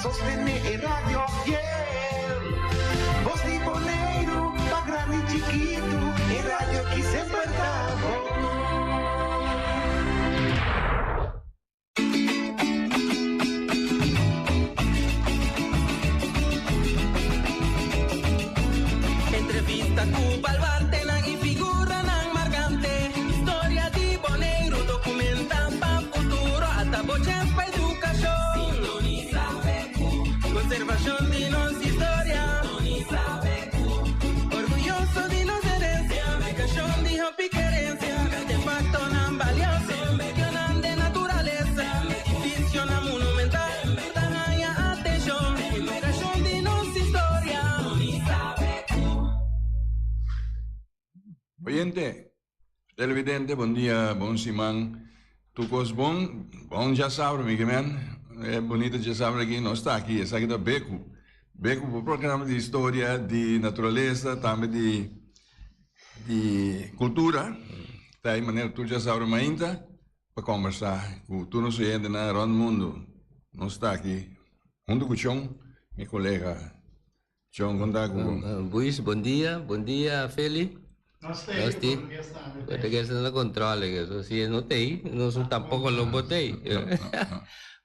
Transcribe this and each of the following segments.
sostené e radio fiel. Bos di Boneiru, pa grandi i chikitu, e radio ki semper ta bon. Entrevista ku baluartenan i figuranan markante. Historia di Boneiru dokumentá pa futuro. Ata bo chèns pa edukashon. Sintonisa BQ. Konservashon di nos historia. Sintonisa BQ. Orguyoso di nos herensia. Edukashon di hopi kerensia. Artefaktonan balioso. Medionan den naturalesa. Edificionan monumental. Tur ta haña atenshon. Edukashon di nos historia. Oyente, televidente, bon dia, bon siman. Tur kos bon? Bon djasabra, mi ke men. E bunito djasabra aki nos ta aki. Esaki ta Beku. Beku bo programa di historia, di naturalesa, tambe di di kultura. Ta e manera tur djasabra mainta pa kombersá ku tur nos oyentenan rònt mundu. Nos ta aki huntu ku Chon, mi kolega. Chon, kon ta ku bo? Buis, bon dia. Bon dia, Feli. Nos t'ei, portugues tambe t'ei. Portugues ta na control, so si e no t'ei, nos tampoco lo bo t'ei.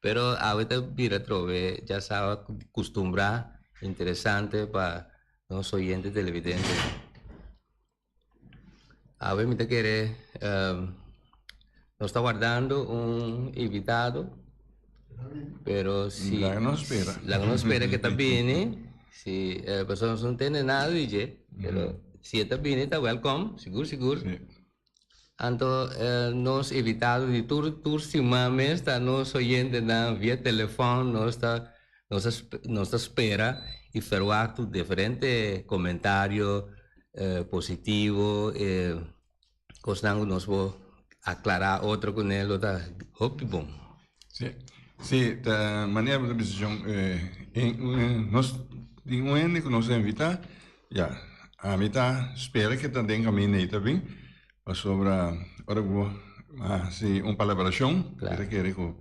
Pero awe ta bira atrobe, ya sa custumbrá, interesante pa nos oyente televidente. Awe mi ta kere nos ta wardando un invitado, pero si Laga nos spera. Laga nos spera ke ta bini, si pasobra nos no tende nada di dje, pero si e ta bini ta welkom, sigur sigur. Si. Anto nos invitado di tur tur siman mes ta nos oyentenan via telefòn, nos ta nos ta nos ta spera i ferwagt diferente komentario positivo, kosnan ku nos por aklará otro kuné lo ta hopi bon. Sí, sí, ta manera bo ta bisa John, nos tin un hende ku nos a invitá, ya, ami ta spera ke ta den kaminda ei ta bin, pasobra ora ku bo hasi un palabrashon, mi ta kere ku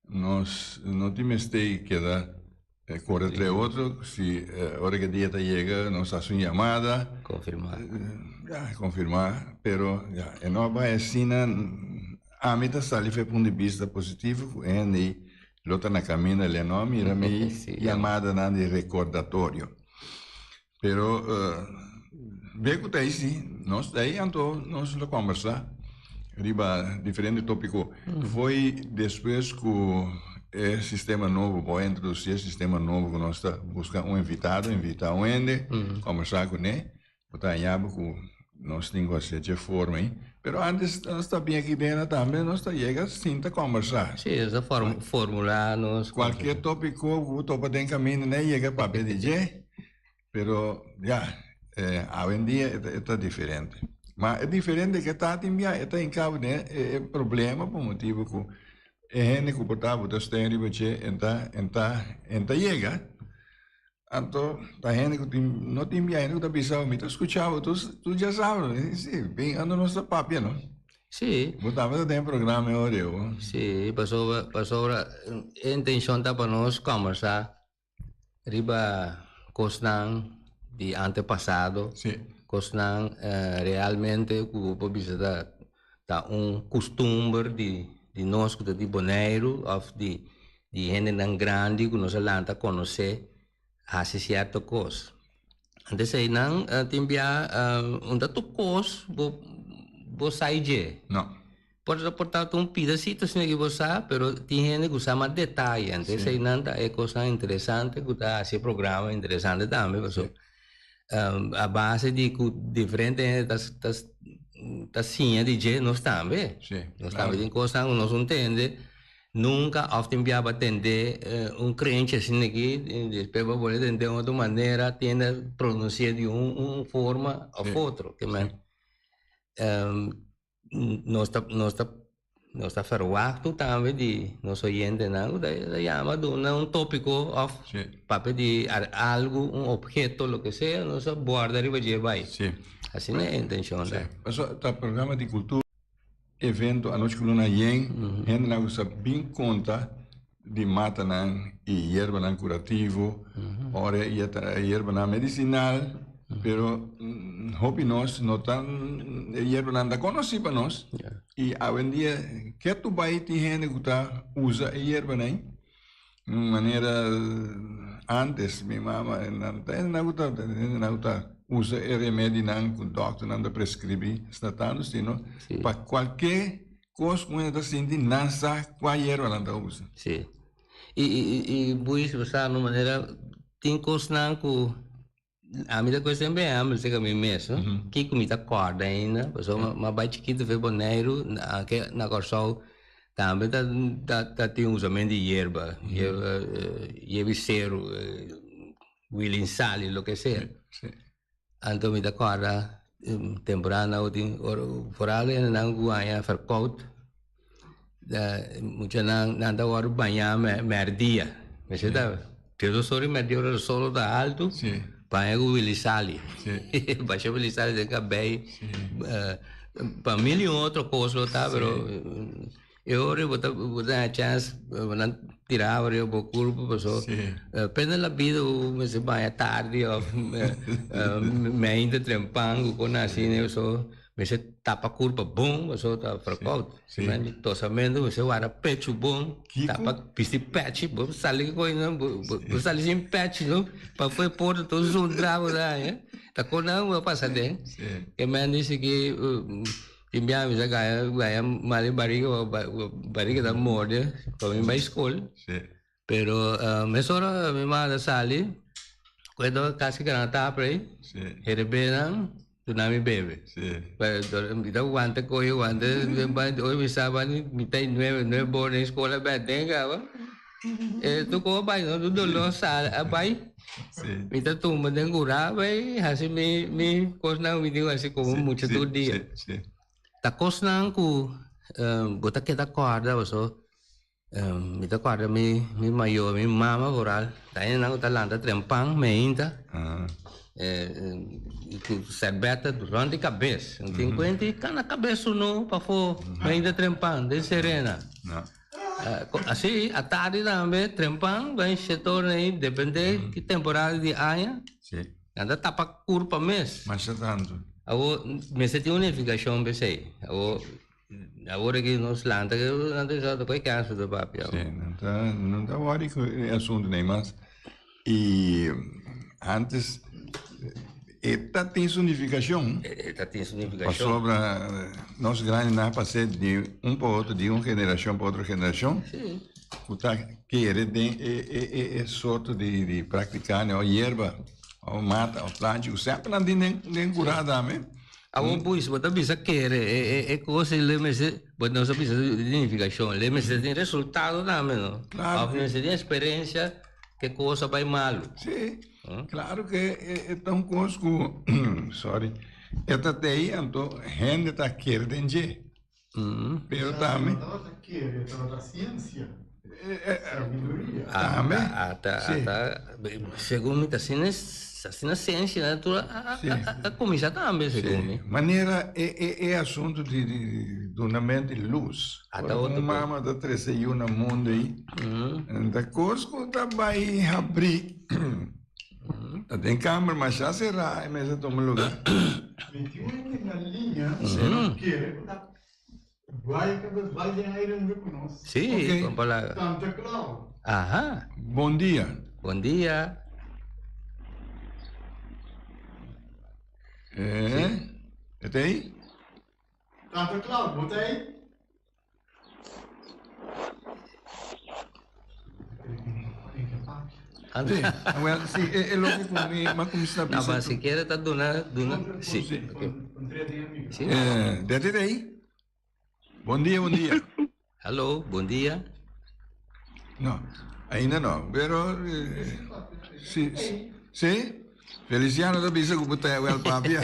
nos no tin mester keda kore trae otro, si ora ku e dia ta yega nos hasi un yamada, Konfirmá. Ya, konfirmá, pero ya, e no a bai asina, ami ta sali for e punto di bista positivo ku e hende ei lo ta na kaminda, el no a mira mi yamadanan di rekordatorio. Pero be ku ta ei si, nos ta ei anto nos lo kombersá riba diferente tópiko. Foi despues ku e sistema nobo, bo a introdusí e sistema nobo ku nos ta buska un invitado, invitá un hende, kombersá kuné, bo ta haña bo ku nos tin ku hasi dje forma ei. Pero antes nos ta bin aki dena tambe, nos ta yega sinta kombersá. Sí, nos ta formulá nos. Kualkier tópiko ku bo topa den kaminda, ne yega papia di dje. Pero ya, awendia e ta diferente. Ma e diferente ke ta tin bia e ta hinka bo den e problema pa motibu ku e hende ku por ta bo ta steun riba dje en ta en ta en ta yega. Anto ta hende ku tin no tin bia hende ku ta bisa bo mi ta skucha bo tur tur dja sa bo. Si bin ando nos ta papia no. Si. Bo tambe ta den e programa e ora ei bo. Si pasobra pasobra e intenshon ta pa nos kòmbersá Riba kosnan di antepasado, kosnan realmente ku bo por bisa ta ta un kustumber di di nos ku ta di Boneiru òf di di hendenan grandi ku nos a lanta konosé hasi sierto kos. Antes einan tin bia un ta tur kos bo bo sa i dje. Por ta por ta un pidacito asina ki bo sa, pero tin hende ku sa mas detaye. Anto eseinan ta e kosnan interesante ku ta hasi e programa interesante tambe, paso a base di ku diferente hende ta ta ta siña di dje, nos tambe. Nos tambe tin kosnan ku nos no tende nunka òf tin bia bo a tende un krenchi asina aki, despues bo a bolbe tende un otro manera, tin hende a pronunsia di un forma òf otro. Nos ta nos ta nos ta ferwaktu tambe di nos oyentenan ku ta yama duna un tópiko òf papia di algu, un opheto, loke sea, nos ta bòrda riba dje bai. Asina e intenshon ta. Pasobra ta programa di kultura, evento anochi ku luna yen, hendenan ku sa bin konta. di matanan i yerbanan kurativo, ora yerbanan medisinal, pero hopi nos no ta e yerbanan ta konosí pa nos i awendia ketu bai tin hende ku ta usa e yerbanan manera antes mi mama nan ta hende ku ta hende ku ta usa e remedinan ku dòkternan ta preskribí sta tantu sino pa kualke Kos ku hende ta sinti nan sa kua yerba nan ta usa. Sí. I, i, i, i Buis, bo sa, no manera, tin kosnan ku ami ta kuestion ben hamber serka mi mes, no? Kiko mi ta kòrda ainda, pasobra mi a bai chikitu for Boneiru, anke na Kòrsou tambe ta, ta, ta tin usamentu di yerba, yerba, yerba di seru, wilin sali, loke sea. Sí. Anto mi ta kòrda temporada nan tin ora foral nan ku haña fèrkout muchanan nan ta wòrdu bañá mèrdia mester ta dos ora di mèrdia ora solo ta altu baña ku wilisali basha wilisali den kabei pa mil i un otro kos lo ta pero E ora bo ta bo ta haña chèns bo nan tira awa riba bo kurpo paso pende la bida bo mester baña tardi òf meinta trempan ku kon asina so mester tapa kurpa bon paso ta verkoud tosamentu mester wara pechu bon tapa bisti pèchi bo sali ku bo sali sin pèchi no pafo e porta tur zundra bo ta haña ta kon nan bo a pasa den ke men dici ki Tin bia mi sa gaya gaya mal e bariga bariga ta morde pa mi bai skol. Sí. Pero mesora mi mama ta sali kueto kasi gran tapa ei. Sí. Herebe nan duna mi bebe. Sí. Mi ta wanta kohe wanta ora mi sa mi ta nuebe nuebe ora den skola bek den kaba. E tu komo bai no tu doló sal a bai. Sí. Mi ta tumba den gura bai hasi mi mi kosnan mi tin hasi komo mucha tur dia. Sí, sí. Ta kosnan ku bo ta keda kòrda paso mi ta kòrda mi mi mayor mi mama foral ta hende ku ta lanta trempan meinta ku sèrbèta rònt di kabes. No tin kuenta i kana kabes su no pafó meinta trempan den Serena. Así, atardi tambe, trempan, bai setor ei, depende ki temporada di aña, nan ta tapa kurpa mes. Masha tantu. Awor, mester tin un nifikashon p'esei. Awor, awor aki nos lanta, nan ta bisa, ta koi kansa ta papia. Sí, nan ta, nan ta wòri ku e asuntu ei mas. I antes e ta tin su nifikashon. E ta tin su nifikashon. Pasobra nos grandinan a pas'é di un pa otro, di un generashon pa otro generashon. Sí. Ku ta kere den e e e sorto di di praktika o yerba o mata o planchi ku semper nan tin den den kurá tambe. Awor pues bo ta bisa kere e e e kos ei lo mester bo nos a bisa di nifikashon lo mester tin resultado tambe no. Klaro. Òf mester tin eksperensia. Ke kos a bai malu. Sí, klaro ke e ta un kos ku, sorry, e ta tei anto hende ta kere den dje. Pero tambe. No tabata kere, tabata siensia. Sabiduria. Tambe. Ata, ata, segun mi ta asina, asina siensia nan tur a kuminsá tambe segun mi. Manera e e e asuntu di di dunamento di lus. Ata otro Un mama ta trese yu na mundu ei. Ta kos ku ta bai habrí. Ta den kamber masha será e mester tuma lugá. Mi tin un hende na liña ku kere ku ta bai bai den aire huntu ku nos. Sí, kon palabra. Tanta Clau. Aha. Bon dia. Bon dia. Eh, e ta ei? Tanta Clau, bo ta ei? Sí, well, sí, e, e loke ku mi m'a kuminsá No, bisa. maar si quiere ta duna, duna, sí. Sí. Eh, dete ta ei? Bon dia, bon dia. Hallo, bon dia. No, ainda no, pero eh, sí, sí, sí. Feliciano ta bisa ku bo ta wel papia.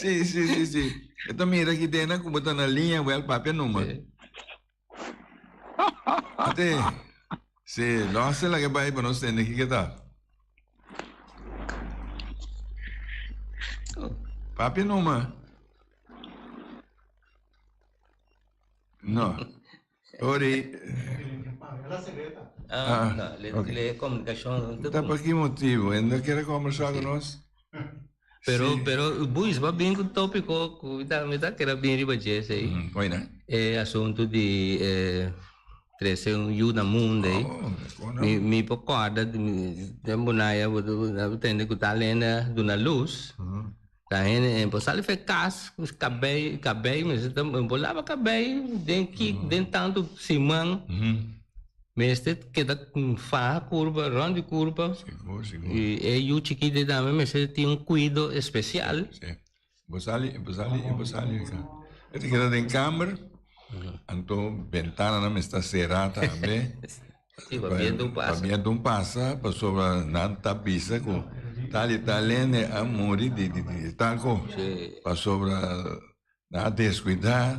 Sí, sí, sí, sí. E ta mira aki dena ku bo ta na liña wel papia numa. Ate, sí, los la ke bai pa nos tende kiko ta. Papia numa. No. Ori. Ah, no, le, okay. le comunicacion. Ta pa ki motivo? E no kier conversa cu nos? Pero, sí. pero, Buis, va bien con tópico, cu mi ta kera bien riba dje, sei. Oina. E asunto di eh, trece un yu na mundo, eh. Oh, no. Mi por corda, den Bonaya, bo tende cu ta lenda duna luz. Ta hende en por sali fe cas, cabey, cabey, mester ta, en por laba cabey den ki, den tanto siman. Mester keda faha curpa, rond di curpa. Sigur, sigur. Y e yu chikito tambe mester tin un cuido especial. Si. Bo sali, bo sali, bo sali. E ta keda den kamer, anto bentananan mester sera tambe. Sí, pa bientu un pasa. Pa bientu un pasa, pasobra nan ta bisa ku tal i tal hende a muri di di di tal ko. Sí. Pasobra nan a deskuidá,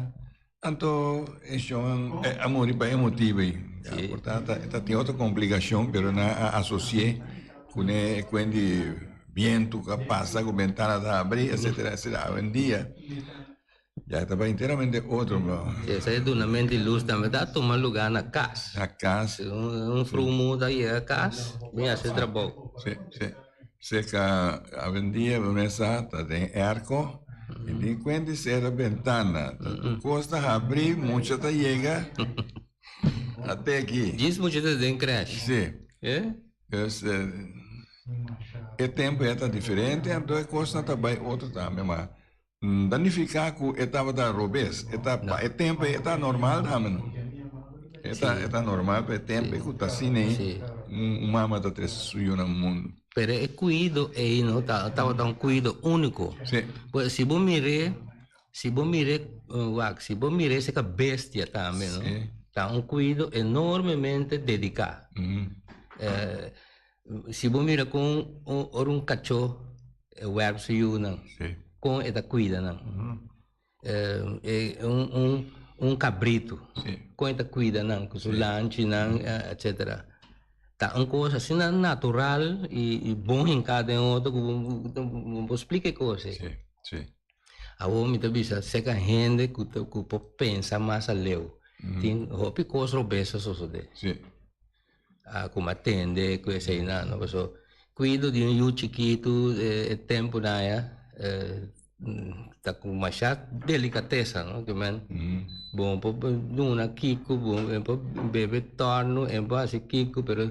anto e shon a muri pa e motibu ei. Sí. Por tanto, ta tin otro komplikashon, pero nan a asosi'é kuné e kuen di bientu ku a pasa, ku bentana ta abrí, etsetera, etsetera. Awendia Ya ta bai enteramente otro bro. Si esei dunamento di lus tambe ta tuma luga na kas. Na kas. Un frumu ta yega kas bin hasi trabou. Si, si. Seka awendia bo mes sa ta den airco i tin kuenta di sera bentana. Ta tur kos ta habri, mucha ta yega ate aki. Djis mucha ta den crash. Si. Eh? Dus e tempo ya ta diferente anto e kosnan ta bai otro tambe ma Ta nifiká ku e tabata robes. E ta pa e tempu ei e ta normal tambe no. E ta e ta normal pa e tempu ei ku ta asina ei un mama ta trese su yu na mundu. Pero e kuido ei no ta tabata un kuido úniko. Sí. Pues si bo mir'é si bo mir'é wak si bo mir'é esei ka bestia tambe no. Sí. Ta un kuido enormemente dediká. Si bo mira kon ora un kachó e wèrp su yunan, kon e ta kuida nan. Un kabritu, kon e ta kuida nan ku su lanchinan, etsetera. Ta un kos asina natural i bon hinká den otro ku bo no por splika e kos ei. Awor mi ta bisa seka hende ku por pensa mas aleu. Tin hopi kos robes a sosodé. A kuma tende ku eseinan no paso kuido di un yu chikitu e tempunan ya ta ku masha delikatesa no ke men bo por duna kiko bo por bebe tòrnu e por hasi kiko pero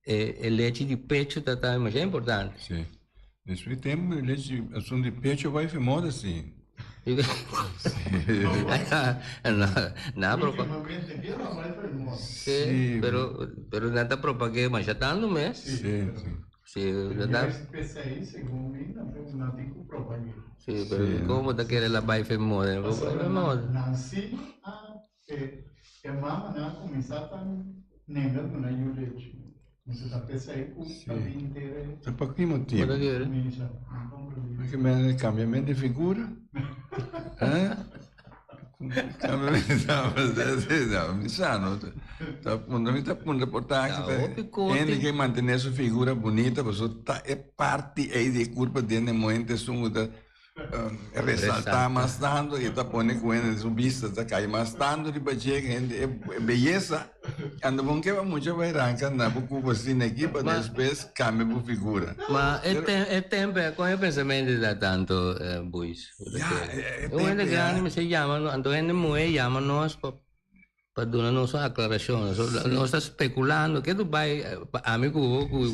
e lechi di pechu ta ta masha importante. Si. Despues di tempu e lechi asun di pecho bai fe moda si. Na propa. Si, pero pero nan ta propag'é masha tantu mes. Si, si. Si, nan ta. Si, pero komo bo ta kere la bai fe moda? No por bai fe moda. Nan si a e mamanan a kuminsá ta nenga duna yu lechi. Mester ta p'esei ku ta bin tere. Ta pa ki motibu? Bo ta kere? Misa, no comprendí. Porque men cambiamento di figura. Eh? Cambiamento, mi sa no. Ta punta, mi ta punta por ta Ta hopi kos hende di- ke mantener su figura bunita, paso ta e parti ei di e kurpa den e momente esun ku ta Resaltá mas tantu i ta pone ku hende su bista ta kai mas tantu riba dje hende e beyesa ando bon ke ba mucha bai ranka na bo kubo asina aki pa despues kambia bo figura. Ma e tempo e kon e pensamentu ta tantu Buis? Ya e Un hende tempo ya. grandi mester yama nos anto hende muhé yama nos pa pa duna nos un aklarashon. Nos ta spekulando ke tu bai ami ku bo ku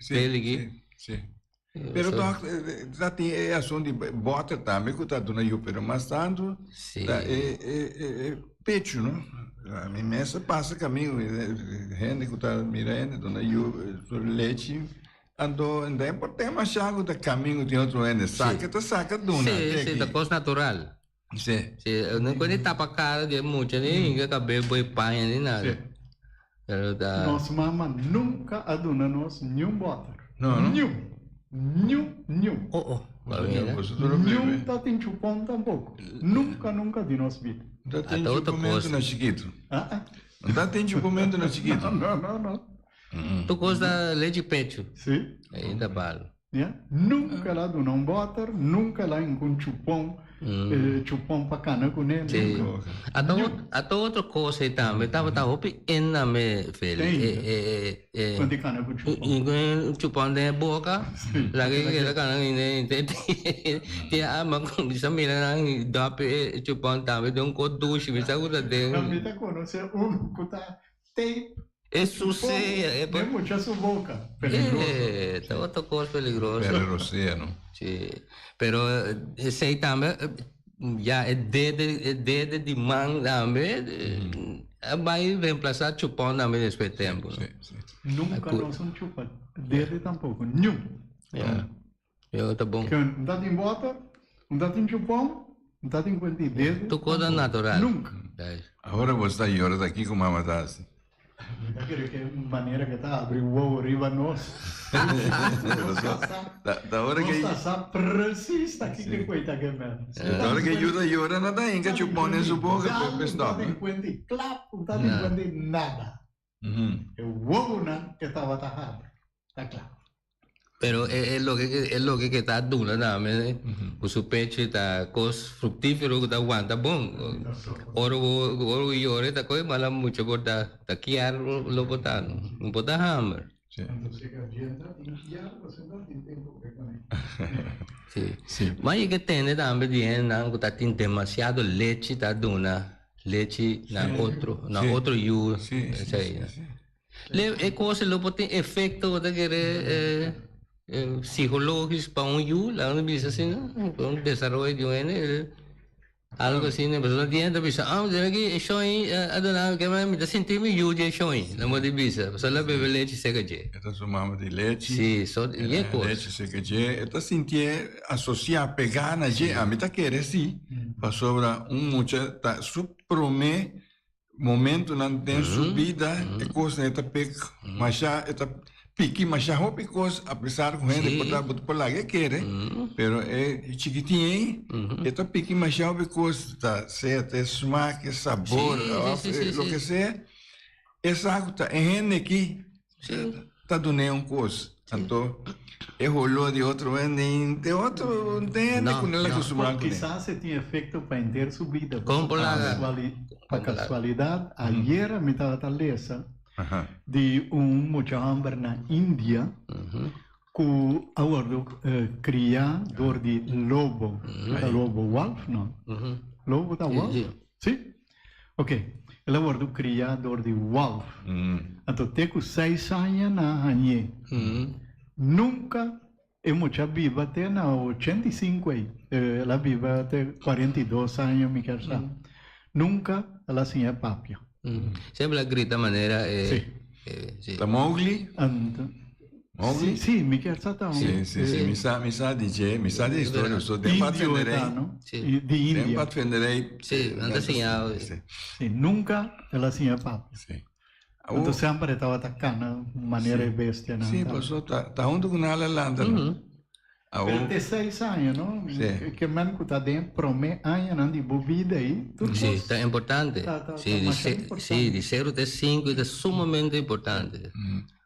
Peli aki. Si si. Pero toch ta tin e asuntu di boter tambe ku ta duna yu, pero mas tantu ta e e pechu no. Mi mes a pasa kaminda hende ku ta mira hende duna yu su lechi, anto no ta importa demasiado ku ta kaminda ku tin otro hende, saka ta saka duna. Si, si, ta kos natural. Si. Si, no ku ni tapa kara di e mucha ni hinka kabel bo e paña ni nada. Si. Pero ta. Nos mama nunka a duna nos niun bòter. No, no. Niun. Niun, niun. Oh, oh. Ba mira. Niun ta tin chupon tampoko. Nunka, nunka di nos bida. No ta tin Ata otro chupamentu kos. na chikitu. Ah, ah. No ta tin chupamentu na chikitu. No, no, no. Tur kos ta lechi pechu. Si. Ei ta balo. Ya. Nunka el a duna un bòter, nunka el a hinka un chupon. Chupon pa kana kuné. Sí. Ata ata otro kos ei tambe tabata hopi in na me Feli. E e e Kon di kana ku chupon. Chupon den e boka. Laga e keda kana in den tin ama ku mi sa mira nan dòp e chupon tambe den un kos dushi mi sa ku ta den. Mi ta konosé un ku ta tape E susea e Den mucha su boca. Peligroso. Eh, ta otro cos peligroso. Peligrosea, no? Sí. Pero esey tambe, ya e dede, e dede di man tambe a bay reemplaza chupon tambe despues di tempo. Sí, sí. Nunca nos un chupa dede tampoco. Niun. Ya. Yo ta bon. Ke un ta tin bota, un ta tin chupon, un ta tin cuenta di dede. Tur cosa natural. Nunca. Ahora bo sta yora ta kico mama ta haci? Mi ta kere ke manera ke ta abri wowo riba nos. Nos ta sa precies ta kiko e ta ke men. Ta ora ke yu ta yora na ta hinka chupon den su boca pe stop. Un ta tin cuenta di klap, un ta tin cuenta di nada. E wowonan ke tabata habri. Ta kla. Pero e loke e loke ke ta duna tambe ku su pecho ta kos fruktífero ku ta wanta bon. Ora bo ora bo yora ta kohe mala mucha por ta ta kier lo por ta no por ta hamber. Si. Mas e ke tende tambe di hendenan ku ta tin demasiado lechi ta duna lechi na otro na otro yu esei. Le e cosa lo por tin efecto bo ta kere psicologisch pa un yu, laga nos bisa asina, pa un desaroyo di un hende, algo asina, pasobra tin hende ta bisa, ah mira aki e shon a duna mi kema mi ta sinti mi yu di e shon, nan bo di bisa, pasobra el a bebe lechi seka dje. E ta su mama di lechi. Si, so y e cos. Lechi seka dje, e ta sintié asocia, pega na dje, ami ta kere si, pasobra un mucha ta su prome Momentonan den su bida e kosnan e ta pek masha, e ta piki masha hopi kos apesar ku hende por ta bo ta por laga e kere, pero e chikitin ei e ta piki masha hopi kos ta sea ta e smak, e sabor òf loke sea, e sa ku ta e hende aki ta dun'é un kos. Anto e holó di otro hende te otro hende ku no la kustumbrá kuné. Kisas e tin efekto pa henter su bida. Kon por laga? Pa kasualidat ayer mi tabata lesa di un mucha hòmber na India ku a wòrdu kriá dor di lobo. Ta lobo wolf no? Lobo ta wolf? Si? Ok, el a wòrdu kriá dor di Wolf. Anto te ku seis aña nan a hañ'é. Nunka e mucha biba te na 85 ei. El a biba te 42 aña mi kier sa. Nunka el a siña papia. Semper el a grita manera e. Sí. Sí. Ta Mowgli? Anto. Mowgli? Sí, sí, mi kier sa ta un. Sí, sí, sí, mi sa, mi sa di dje, mi sa di e historia, so den Indio padvinderij. ta, no? Sí. Di Den India. padvinderij. Sí, nan ta siña. Sí. Sí, nunca el a siña papia. Sí. Anto semper e tabata cana manera e bestianan. Sí, paso ta, ta hunto cu nan a lanta, no? Awor. Pero te seis aña, no? Sí. Ke men ku ta den prome añanan di bo bida ei, tur kos. Sí, ta importante. Ta, ta, Sí, ta di masha se, importante. sí, di sero te sinku ta sumamente importante.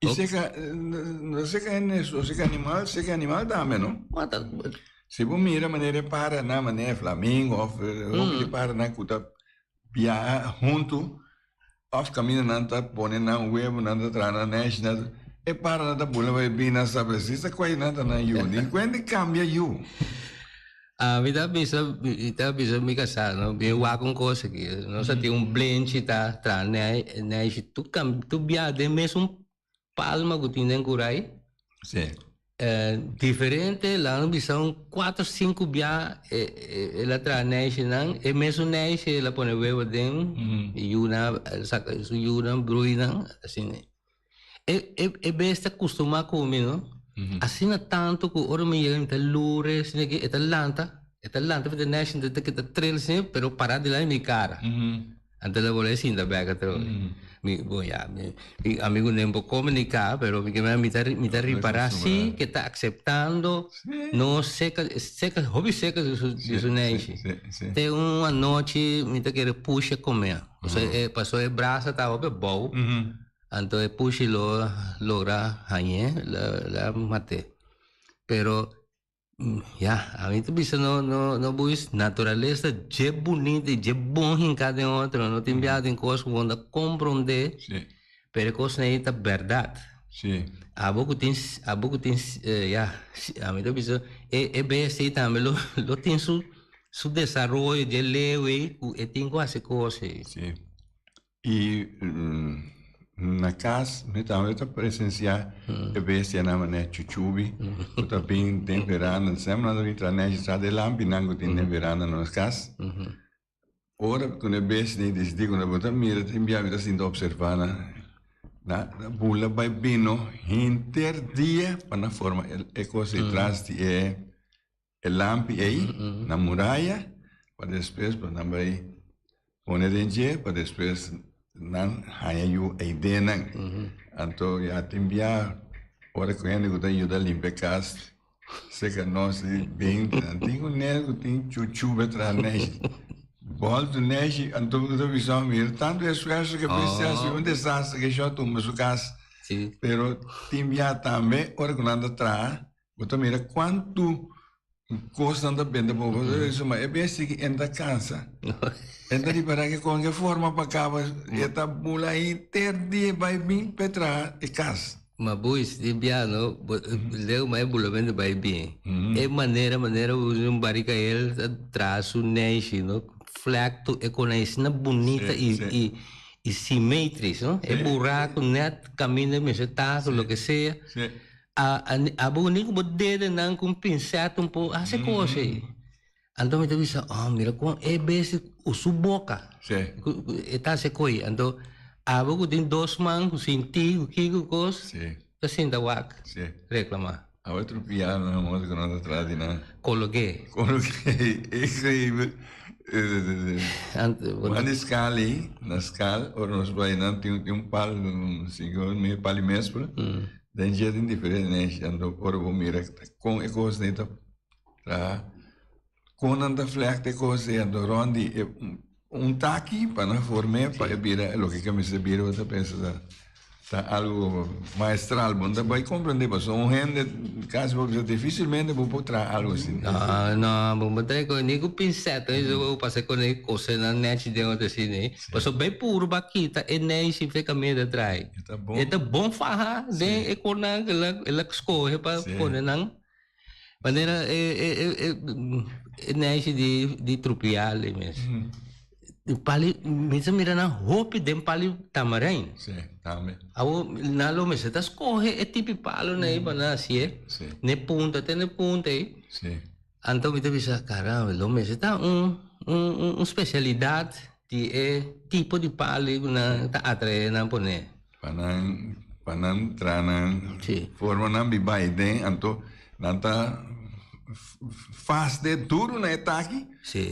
I seka, no seka hende so, seka animal, seka animal tambe, no? Ma ta. Si bo mira manera e paranan, manera e flamingo of hopi di paranan ku ta biaha huntu of kaminda nan ta pone nan webo, nan ta traha nan nèshi, nan ta, e paranan ta bula bai bin nan sa presis ta kuai nan ta nan yu. Di kuenta kambia yu. Mi ta bisa, mi ta bisa mi kasá, no, mi wak un kos aki, nos a tin un blenchi ta traha nèshi, tur kam, tur biaha den mesun palma ku tin den Kurai. Sí. Diferente, laga nos bisa un kuater sinku bia el a traha nèishinan, e mesun nèishi el a pone webo den, e yunan a saka su yunan, bruinan, asina. E e bestia kustumá ku mi no, asina tantu ku ora mi yega mi ta lure asina aki, e ta lanta, e ta lanta for di nèishi ta kita tril asina, pero pará dilanti mi kara. Anto lo bolbe sinta bek atrobe. Mi, bon ya, mi, mi amigo nen por comunica, pero mi ke mi ta, mi ta ripara si ke ta aceptando no seca, seca, hopi seca di su, di su neishi. Te un anochi mi ta kere pushi a come. Paso e, paso e brasa ta hopi abou, anto e pushi lo logra hañe, la, la mate. Pero. Ya, ami ta bisa no no no buis naturalesa dje bunita y dje bon hinká den otro. No tin bia den kos ku bo no ta komprondé, pero e kosnan ei ta bèrdat. Abo ku tin abo ku tin ya, ami ta bisa e e bestia ei tambe lo lo tin su su desaroyo dje leu ei ku e tin ku hasi kos ei. I na kas mi tambe ta presensiá e bestianan manera chuchubi ku ta bin den veranda. Semper nan ta bin traha nèshi tras di e lampinan ku tin den veranda na nos kas. Ora ku e bestia disidí ku bo ta mira tin bia mi ta sinta opservá nan. Nan ta bula bai bino henter dia pa nan forma e kos ei tras di e E lampi ei na muraya pa despues pa nan bai pone den dje pa despues nan haña yu ei den nan. Anto ya tin bia ora ku hende ku ta yuda limpia kas seka nos di bin nan tin un nel ku tin chuchu be traha neshi bòltu neshi anto bo ta bisa mira tantu esfuerso ke mester hasi un desastre ke shò tumba su kas pero tin bia tambe ora ku nan ta traha Bo ta mira kuantu kosnan ta benta bo. Bo ta bisa, ma e bestia aki e ta kansa. E ta ripará ke kon ke forma pa kaba e ta bula henter dia bai bin pa e traha e kas. Ma boys, di bia no, bo leu ma e bulamentu bai bin. E manera manera un barikael ta traha su neishi no, flek tur e kona asina bunita i i i simetris no. E buraku net kaminda mester ta, loke sea. A a bo ni ku bo dedenan ku un pinsèt un por hasi kos ei. Anto mi ta bisa, oh mira kon e bes ku su boka e ta hasi koi. Anto abo ku tin dos man ku sinti ku kiko kos ta sinta wak reklamá. Abo e trupiá nan modo ku nan ta traha di nan. Kologé. Kologé, increíbel. Bo di skal ei, na skal ora nos bai nan tin un pal, un pal di mespra. Den dje tin diferente neshi, anto ora bo mira kon e kos ei ta traha, kon nan ta vlègt e kos ei, anto rònt di e un taki pa nan form'é pa e bira loke ke mester bira, bo ta pensa ta ta algu maestral, bo no ta bai komprendé pasobra un hende kasi bo bisa difisilmente bo por traha algu asina. No, no, bo no ta ni ku pinsèt, bo pasa ku e kosenan nèchi den otro asina ei. Pasobra bay purba kita e neishi fe kaminda ta trae. E ta bon. E ta bon faha den e konan ku el a skohe pa pone nan. Manera e e e e e neishi di di Trupial ei mes. Pali mi ta mira nan hopi den pali tamarijn. Si, tambe. Awor nan lo mester ta skohe e tipi palonan ei pa nan hasié. Si. N'e punta te n'e punta ei. Si. Anto mi ta bisa, caramba, lo mester ta un un un specialidad di e tipo di palu cu nan ta atrae nan pone. Pa nan pa nan traha nan forma nan biba aiden, anto nan ta vast den duro na e taki.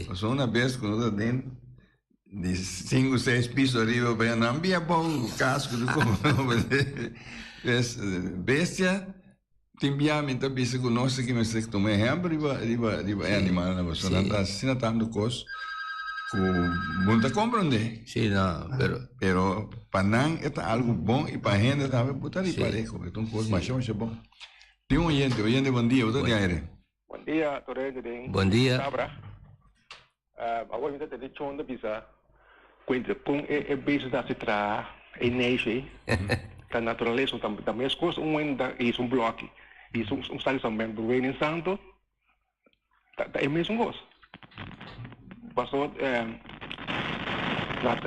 Pasobra una bes cu no ta den di cinco seis piso ariba pa nan bia abou cu casco di como pues bestia. Tin bia mi ta bisa ku nos aki mester tuma ehèmpel riba riba riba e animalnan pasobra nan ta asina tantu kos ku bo no ta komprondé. Sí, no, pero. Pero pa nan e ta algu bon i pa hende tambe bo ta ripar'é ku e ta un kos masha masha bon. Tin un oyente, oyente bon dia, bo ta di aire. Bon dia tur hende den Bon dia. Cabra. Awor mi ta tende Chon ta bisa cu entre con e beestnan ta haci traha e neishi ei ta naturalesa ta mescos un hende ta hisa un bloki hisa un stad di San Bento Rey den Santo ta e mesun cos paso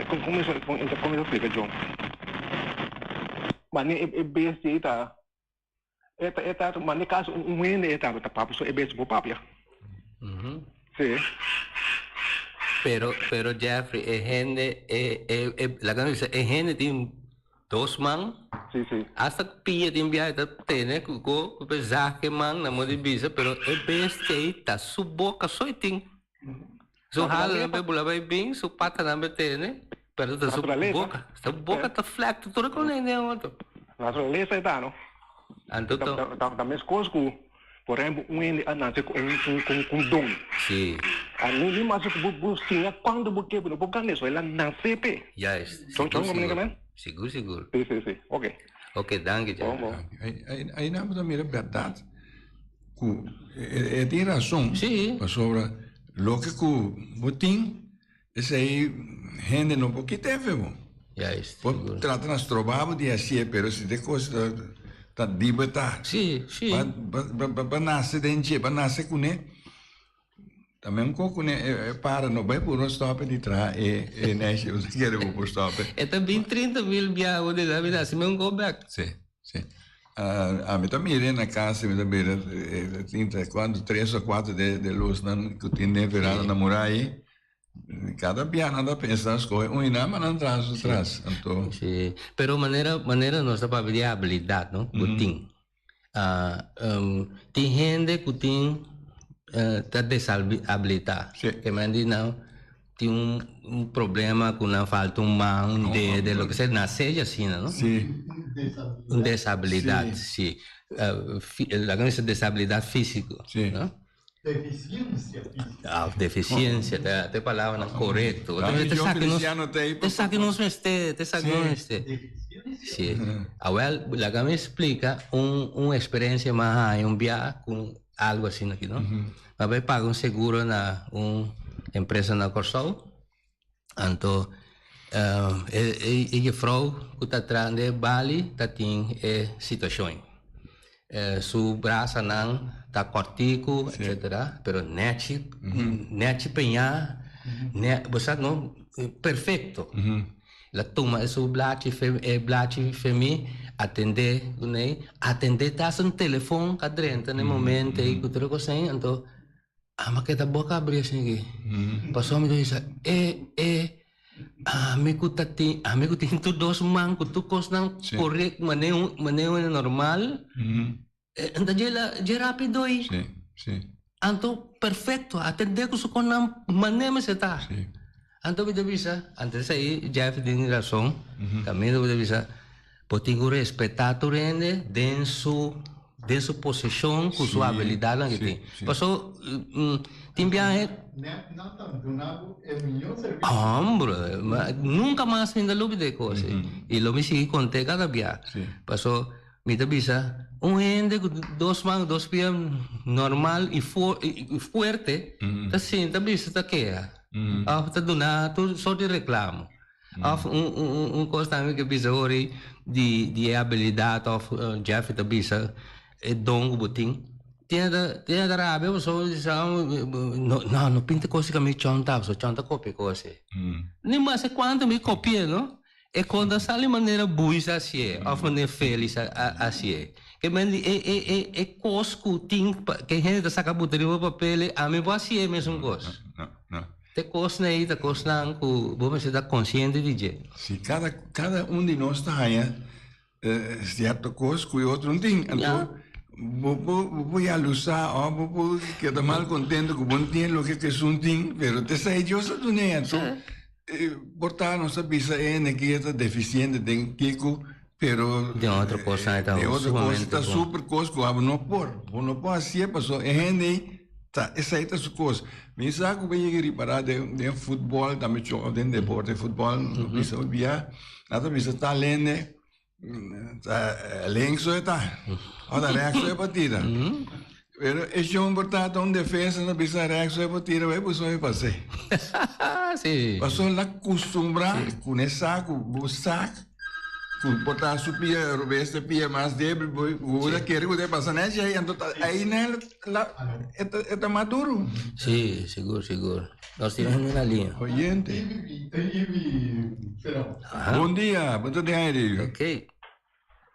con mi ta splica John mane e bestia ei ta E ta e ta manda e caso un hende e ta ta papia so e bes bo papia. Si. Pero pero Jeffrey e hende e e e laga mi bisa e hende tin dos man. Si si. Hasta pia tin biaha e ta tene ku ku ku pe zag e man na modo di bisa pero e bestia ei ta su boka so e tin. Su halanan pe bula bai bin su patanan pe tene pero ta su boka su boka ta flek ta tur e kon hende otro. Naturalesa e ta no. Anto ta ta meskos ku por ehempel un hende a nase ku un ku un don. Si. A ni ni mas ku bo bo siña kuantu bo ke bo no por gana eso el a nase p'e. Juist. Sigur sigur. Sigur sigur. Si si si oke. Oke danki Bon bon. Ai ai nan bo ta mira bèrdat. ku e tin rason. Sí. Pasobra loke ku bo tin esei hende no por kita efe bo. Juist. Por trata na stroba bo di hasié pero si te kos ta ta di bo ta. Sí, sí. Ba ba ba nase den dje, ba nase kuné. Tambe un kos kuné e para no bai por no stòp di traha e e neshi bo ta kere bo por stòp. E ta bin 30.000 biaha bo di la mi ta hasi mi un go back. Sí, sí. Ami ta mira na kas mi ta mira tin ta kuantu tres o kuater de lusnan ku tin den veranda na murai. Kada biaha nan ta pensa skohe un i nan ma nan traha su tras. Anto. Sí, pero manera manera nos ta papia di habilidat no ku tin. Tin hende ku tin ta deshabilitá. Ke men di nan tin un problema ku nan falta un man, un dede, loke sea, nasé dje asina, no? Un deshabilidat, si. Laga mi bisa deshabilidat físiko, no? Deficiencia física. Ah, deficiencia, ta e palabranan corecto. Dame Te John sa que nos, Feliciano ta ahí te sa que nos mester, te sa que nos mester. Deficiencia. Sí. Awel, laga mi explica un, un experiencia mas haña un bia cu algo asina aki, no? Mi a bay paga un seguro na un empresa na Corsou. Anto, e, e, e juffrouw cu ta traha den e bali ta tin e situacion. Su brasanan ta cortico, etcetera, pero nechi, nechi peña, ne, bo sa no, perfecto. El a tuma e su blachi fe, e blachi fe mi, atende cuney, atende ta hasta un telefon a drenta na e momento ey cu tur e cos ey, anto Ama keda boka abri asin aki. Pasobra mi ta bisa, e, e, ami ku ta tin, ami ku tin tur dos man ku tur kosnan Sí. korek manera un, manera un normal, e ta dje la, dje rapido ei. Sí, sí. Anto perfecto, atendé ku su kosnan manera mester ta. Sí. Anto mi ta bisa, antes esei Jeff tin rason, kaminda bo ta bisa, bo tin ku respetá tur hende den su den su posishon ku su abilidatnan ke tin. Paso tin biahe. Hombre, nunka mas mi ta lubida e kos ei i lo mi sigui kont'é kada bia. Paso mi ta bisa un hende ku dos man dos pia normal i fuerte ta sinta bisa ta keha. Of ta duna tur sort di reclamo. Of un un un cos tambe ke bisa hori di di e habilidad of Jeffrey ta bisa e don ku bo tin. Tin ta tin ta rabia pasobra bo bisa no no no pinta cos ku mi chon ta pasobra chon ta copia cos ei. Ni mas cuanto mi copia no E kon ta sali manera Buis a hasié òf manera Félix a hasié. Ke men di e e e e kos ku tin pa ke hende ta saka buta riba papel ei, ami bo hasié mesun kos. No, no. Te kosnan ei ta kosnan ku bo mester ta konsiente di dje. Si, kada kada un di nos ta haña sierto kos ku e otro no tin. Anto bo por bo por yalusá òf bo por keda mal kontento ku bo no tin loke ku esun tin, pero ta esei Dios a dun'é. Anto Por ta nos ta bisa e energia ta deficiente den kiko, pero Den otro cosnan e ta den otro cos sumamente ta bon. super cos cu abo no por. Bo no por hacié pasobra e hende ei ta esei ta su cos. Mi sa cu bo yega ripara den den futbol tambe cho of den deporte futbol no bisa bia nan ta bisa tal hende Ta links so e ta. O ta rechts so e por tira. Pero e shon por ta ta un defensa no bisa rechts so e por tira, bai puso e pase. Sí. Paso la custumbra con e saco, bo sak, cu por ta su pia robes te pia mas débil, bo bo ta kere cu ta pasa net ahí, anto ta ahí na la e ta e ta mas duro. Sí, sigur, sigur. Nos tin hende na liña. Oyente. Bon dia, bo ta den aire. Ok.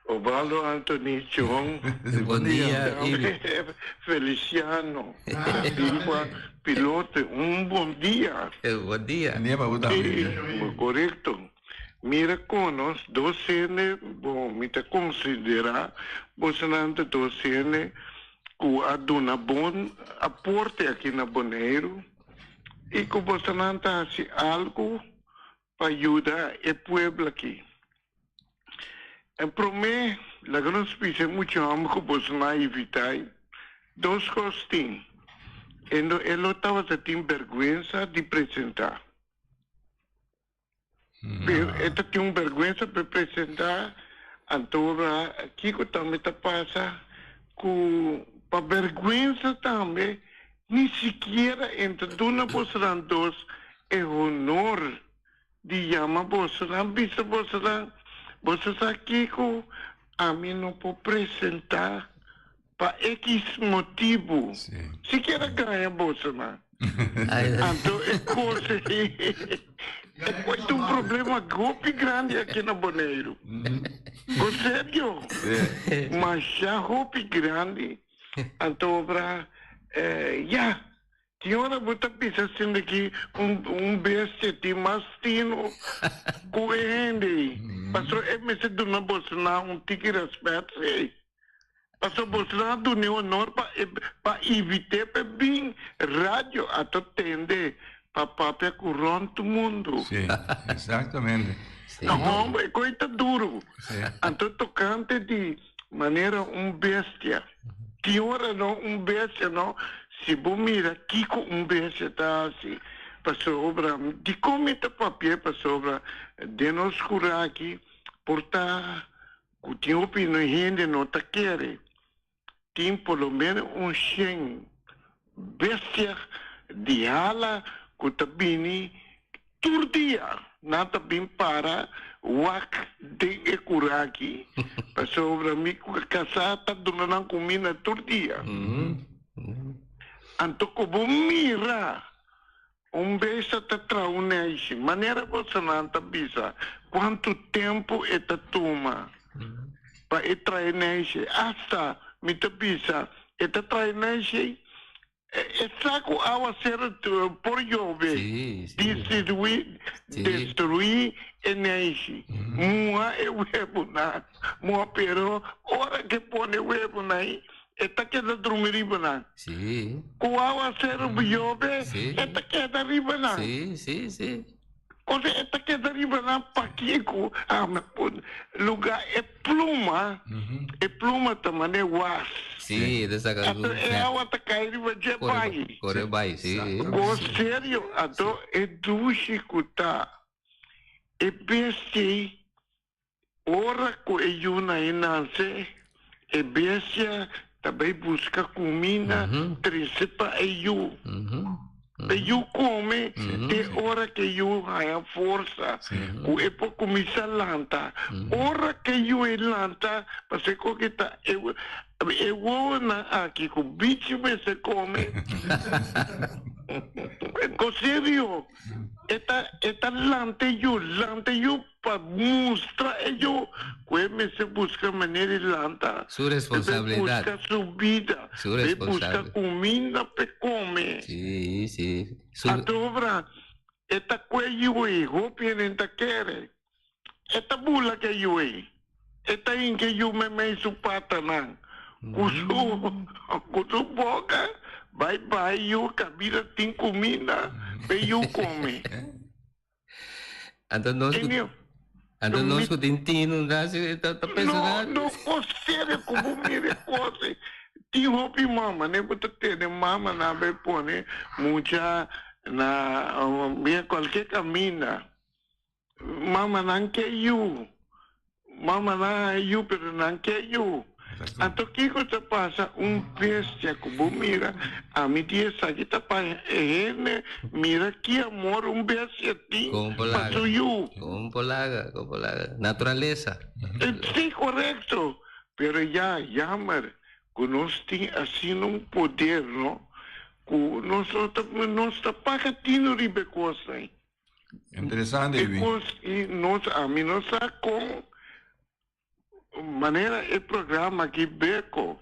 Obaldo Anthony Chong. Bon dia, Ibi. Feliciano da Silva Pilote, un bon dia. Bon dia. Bon dia pa bo tambe. Corecto. Mira con nos dos hende, bon, mi ta considera bosonan ta dos hende ku a duna bon aporte aki na Boneiru i ku bosonan ta hasi algu pa yuda e pueblo aki. En promé, laga nos bisa e mucha hòmber ku bosonan a invitá ei, dos kos tin, e no e lo tabata tin bèrgwensa di presentá. Pero e ta tin un bèrgwensa pa e presentá, anto ora kiko tambe ta pasa ku. Pa bèrgwensa tambe, ni sikiera e ta duna bosonan dos e honor di yama bosonan, bisa bosonan, Boso sa kiko? Ami no por presentá pa ekis motibu. Sikiera gaña bosonan. Anto e kos ei e por ta un problema hopi grandi aki na Boneiru. Ku serio, masha hopi grandi. Anto obra, ya, tin ora bo ta bisa sinda ki un bestia tin mas tino ku e hende ei. Pasobra e mester duna boso nan un tiki rèspèt, sí. Pasobra boso nan a dun'é honor pa e pa invit'é pa e bin radio a ta tende pa papia ku rònt mundu. Sí, exactamente. Sí. Homber, e koi ta duru. Sí. Anto tokante di manera un bestia. Tin ora no, un bestia no, si bo mira kiko un bestia ta hasi, pasobra dikon mi ta papi'é? Pasobra den nos kuraki por ta Ku tin hopi no hende no ta kere. Tin por lo menos un shen bestia di hala ku ta bini tur dia. Nan ta bin para wak den e kuraki pasobra mi kasá ta duna nan kuminda tur dia. Anto ku bo mira Un besta ta traha un neishi. Manera bosonan ta bisa, kuantu tempu e ta tuma pa e traha e neishi? Asta mi ta bisa, e ta traha e neishi, e sa ku awaseru por yobe, destruí, destruí e neishi, muha e webunan, muha, pero ora ke pone e webunan ei, E ta keda drumi riba nan. Sí. Ku awaseru yobe, Sí. e ta keda riba nan. Sí, sí, sí. Ose e ta keda riba nan pakiko ame pone luga e pluma, e pluma ta mane was. Sí, e ta saka Anto e awa ta kai riba dje bai. Kore bai, sí. Kos serio, anto e dushi ku ta e bestia ei Ora ku e yunan e nase, e bestia ta bai buska kuminda trese pa e yu. E yu kome te ora ku e yu haña forsa ku e por kuminsá lanta. Ora ku e yu e lanta, pasobra ku ke ta e wowonan aki ku bichi mester kome. Ko serio, e ta e ta lanta e yu, lanta e yu. Pa mustra e yu ku e mester buska manera di lanta. Su responsabilidat. E buska su bida. Su responsabilidat. E buska kuminda p'e kome. Si, si. Su. Atobra e ta kue yu ei, hopi hende ta kere. E ta bula ku e yu ei. E ta hinka e yu meimei su patanan. Ku su, ku su boka bai bai yu kabida tin kuminda p'e yu kome. Anto nos ku Anto nos ku tin tinu ta ta pensa No, no kos serio ku bo mira e kos ei. Tin hopi mama ne bo ta tene mamanan bai pone mucha na bia kualke kaminda. Mamanan ke yu. Mama nan haña yu pero nan ke yu. Anto kiko ta pasa un bestia ku bo mira ami di esaki ta pa e hende mira ki amor un bestia tin pa su yu. Kon por laga, kon por laga. Naturalesa. Si korekto pero ya jammer ku nos tin asina un poder no ku nos no ta nos ta paga tino riba e kosnan. Interesante, E Edwin. kos i nos ami no sa kon manera e programa aki Beko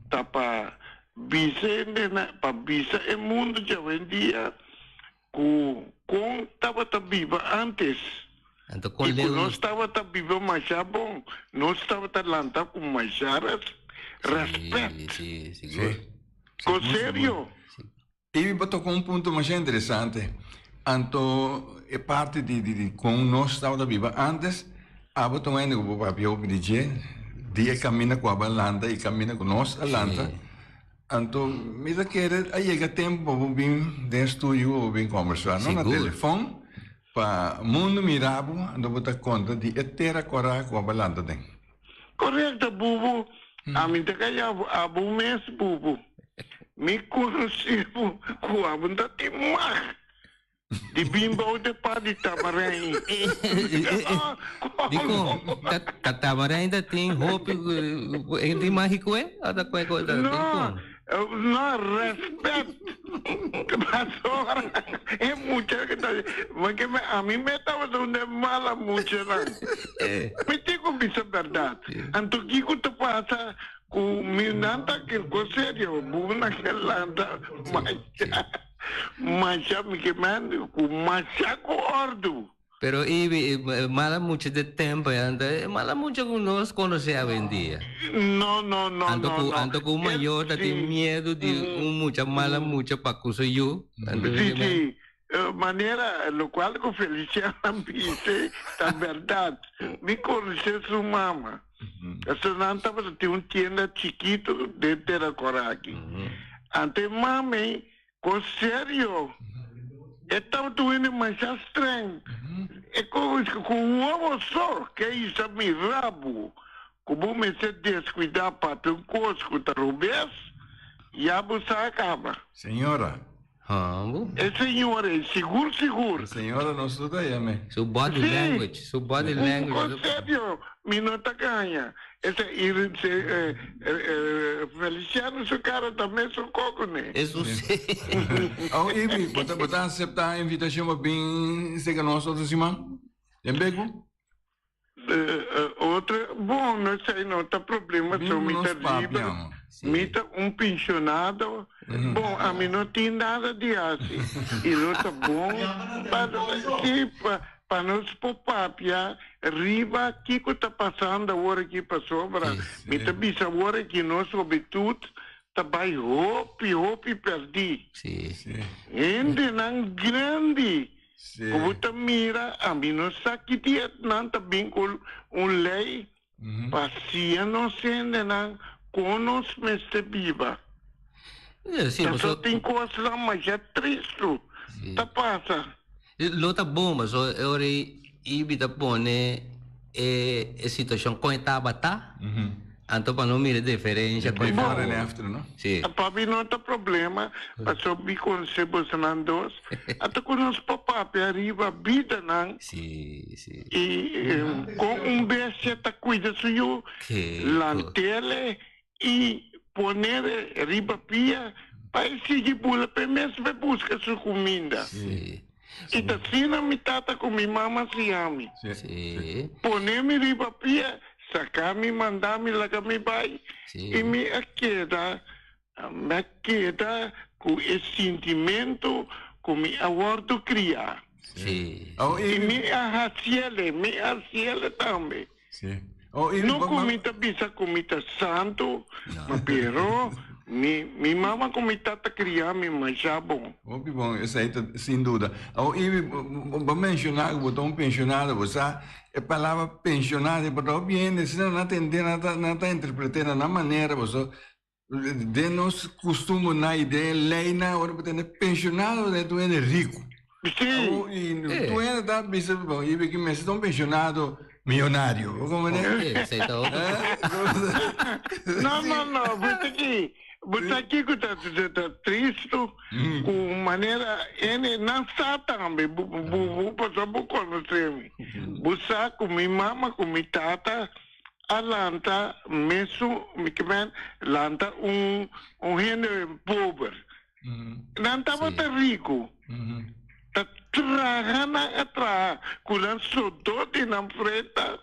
ta pa bisa hende na pa bisa e mundo djawendia ku kon tabata biba antes Anto kon i ku leu nos nos tabata biba masha bon nos tabata lanta ku masha respet. Sí, sí, sigur. Sí. Ko Sigur, sigur. serio. I bo toca un punto masha interesante. Anto e parti di di di con nos tabata biba antes, abo ta un hende cu bo papia hopi di dje, di e caminda cu abo a lanta y caminda cu nos a lanta. Anto mi ta kere a yega tempo pa bo bin den studio pa bo bin combersa, no na telefon, pa mundo mira bo, anto bo ta conta di e tera cora cu abo a lanta den. Correcto, Bubu. Ami ta kaya abo mes bubu. Mi konosé bo ku abo ta tin mag di bin bou de pa di tamarijn. Dikon? Ta tamarijn ta tin hopi e tin magiko e? Of ta kue kos ta tin kon? No, respet. Pasobra e mucha ku ta porque ami me tabata un de mala muchanan. Mi tin ku bisa bèrdat. Anto kiko ta pasa ku mi nan ta ker kos serio, bo na ke lanta masha masha mi ke men ku masha ku òrdu. Pero Ibi, mala mucha de tempo ya, anto e mala mucha ku nos konosé awendia. No, no, no, Anto no, ku, no. anto ku un mayor ta tin miedu di un mucha mala mucha pa ku su yu. Anto Sí, mi sí. Manera lokual ku Feliciana bis'e ta bèrdat. Mi konosé su mama. Pasobra nan tabata tin un tienda chikitu den Terakoraki. Anto e mami Con serio, e tabata un hende masha streng. E cu wowo so ke hisa mi rabu cu bo mester descuida papia un cos cu ta robes, ya bo sa a caba. Señora. Hambu. E señora ei sigur sigur. E señora no su ta yam'e. Su body Sí. language, su body language. Con serio, mi no ta gaña. Ese ir se Feliciano su cara ta mesun coco ne. Eso si. Oh Ibi, bo ta bo ta acepta invitacion pa bin seca nos otro siman? Den Beku? Otro, bon, no esey no ta problema, Bin so mi nos ta liber, papia. mi ta un pensionado, bon, ami no tin nada di haci y lo ta bon pa, si, pa, Pa nos por papia riba kiko ta pasando awor aki pasobra mi ta bisa awor aki nos hobentut ta bai hopi hopi perdí. Hendenan grandi ku bo ta mira ami no sa ki dia nan ta bin ku un lei pa siña nos hendenan kon nos mester biba. Pasobra tin kosnan masha tristu ta pasa. Lo ta bon paso e ora ei Ibi ta pone e e situacion con e tabata, anto pa no mira e diferencia con e Before and after, no? Si. Pa mi no ta problema, paso mi conoce bosonan dos, ata cu nos por papia riba bidanan Si, si. y con un bestia ta cuida su yu, lantele y ponele riba pia pa e sigui bula p'e mes p'e busca su cuminda. Y ta asina mi tata cu mi mama siña mi. Pone mi riba pia, saca mi, manda mi, laga mi bay y mi a keda, mi a keda cu e sintimento cu mi a wordo cria. Y mi a haciele, mi a haciele tambe. No ku mi ta bisa ku mi ta santu, ma pero mi mi mama ku mi tata kria mi masha bon. Hopi bon, esei ta sin duda. Awor Ibi, bo menshoná ku bo ta un penshonado, bo sa e palabra penshonado por ta hopi hende asina nan ta tende, nan ta interpret'é na nan manera, pasobra Den nos kustumbernan i den e leinan ora bo tene penshonado bo tene tur hende riku. Sí. I tur hende ta bisa bon i ki mester ta un penshonado miyonario. Bo komprende? Esei ta otro. No, no, no, bo ta ki, bo ta kiko ta ta tristu ku manera hende nan sa tambe, bo bo pasobra bo konosé mi. Bo sa ku mi mama ku mi tata a lanta mesun mi ke men lanta un un hende pober nan tabata riku ta traha nan a traha ku nan sodó di nan frenta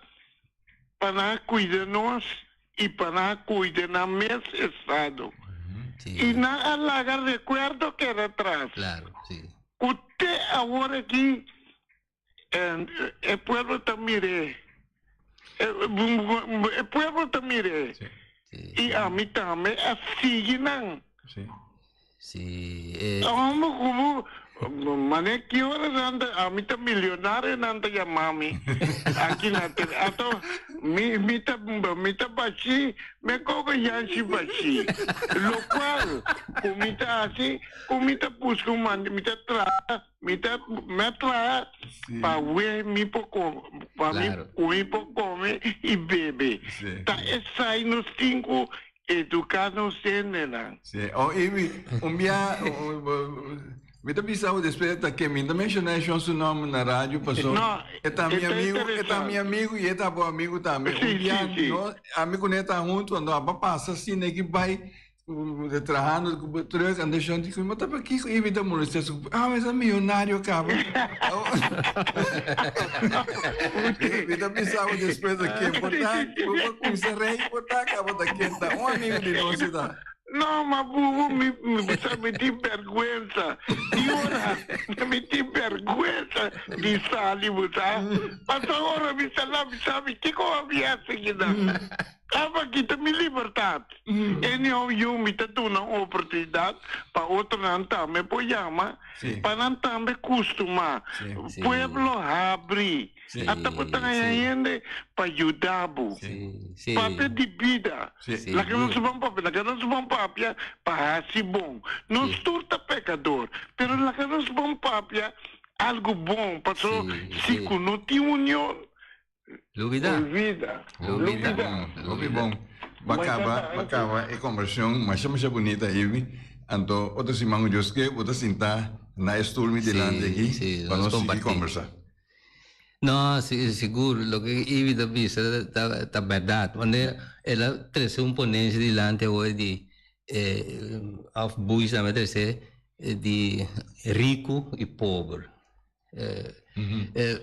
pa nan a kuida nos i pa nan a kuida nan mes estado i nan a laga rekuerdo keda atras ku te awor aki E pueblo ta mir'é. E pueblo ta mir'é. I ami tambe a sigui nan. Sí. Homber ku bo. Mane ki ora nan ta, ami ta milionario nan ta yama mi aki na tele. Ato mi mi ta mi ta bashi, me koko yanshi bashi. Lokual ku mi ta hasi, ku mi ta buska un man, mi ta traha, mi ta mi a traha pa we mi por kome, pa mi ku mi por kome i bebe. Ta esai nos tin ku Educa nos hendenan. Sí. Oh, Ivy, un bia, mi ta bisa bo despues ta ke mi ta menciona e shon su nomber na radio paso No, e ta mi e ta amigo, e ta mi interesante. amigo y e ta bo amigo tambe. Un Sí, bia sí, sí. no, ami cu ne ta hunto ando a pasa asina ki bai trahando cu truck ando e shon di cu ma ta pakiko Ivy ta molestia su ah ma esa millonario caba. Mi ta bisa bo despues ta ken por ta, bo por cuminsa rei por ta caba ta ken ta un amigo di nos si ta. No, ma bubu mi mi sa mi tin berguensa di ora mi tin berguensa di sali bo sa pasobra ora mi sa la mi sa mi kiko a mi hasi kinan aba kita mi libertad. Anyhow yu mi ta duna un oportunidat pa otronan tambe por yama pa nan tambe kustumá. Pueblo habri. Ata bo ta haña hende pa yuda bo. Papia di bida. Laga nos ban papia, laga nos ban papia pa hasi bon. Nos tur ta pekador, pero laga nos ban papia algu bon paso si ku no tin union Lubida. Olvida. Lubida. Hopi bon. Ba caba, ba caba e conversacion masha masha bunita Ivy. Anto otro siman cu Dios ke bo ta sinta na e stoel mi dilanti aki pa nos sigui conversa. No, si, sigur. Loke Ivy ta bisa ta ta berdad. Wanneer el a trece un ponencia dilanti awor di of Buis tambe a trece di rico y pober.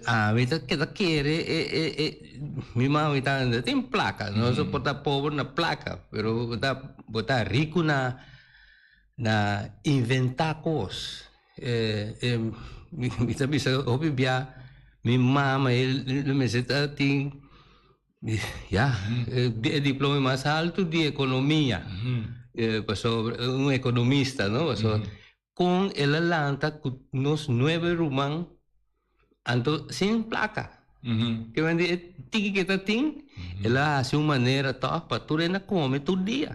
Ami ta keda kere e e e mi mami ta no tin plaka nos por ta pober na plaka pero bo ta bo ta riku na na inventa kos mi ta bisa hopi bia mi mama e mester ta tin ya e diploma mas alto di ekonomia pasobra un ekonomista no pasobra Kon el a lanta ku nos nuebe ruman anto sin plaka. Ke men di e tiki ke ta tin, el a hasi un manera tòg pa tur hende a kome tur dia.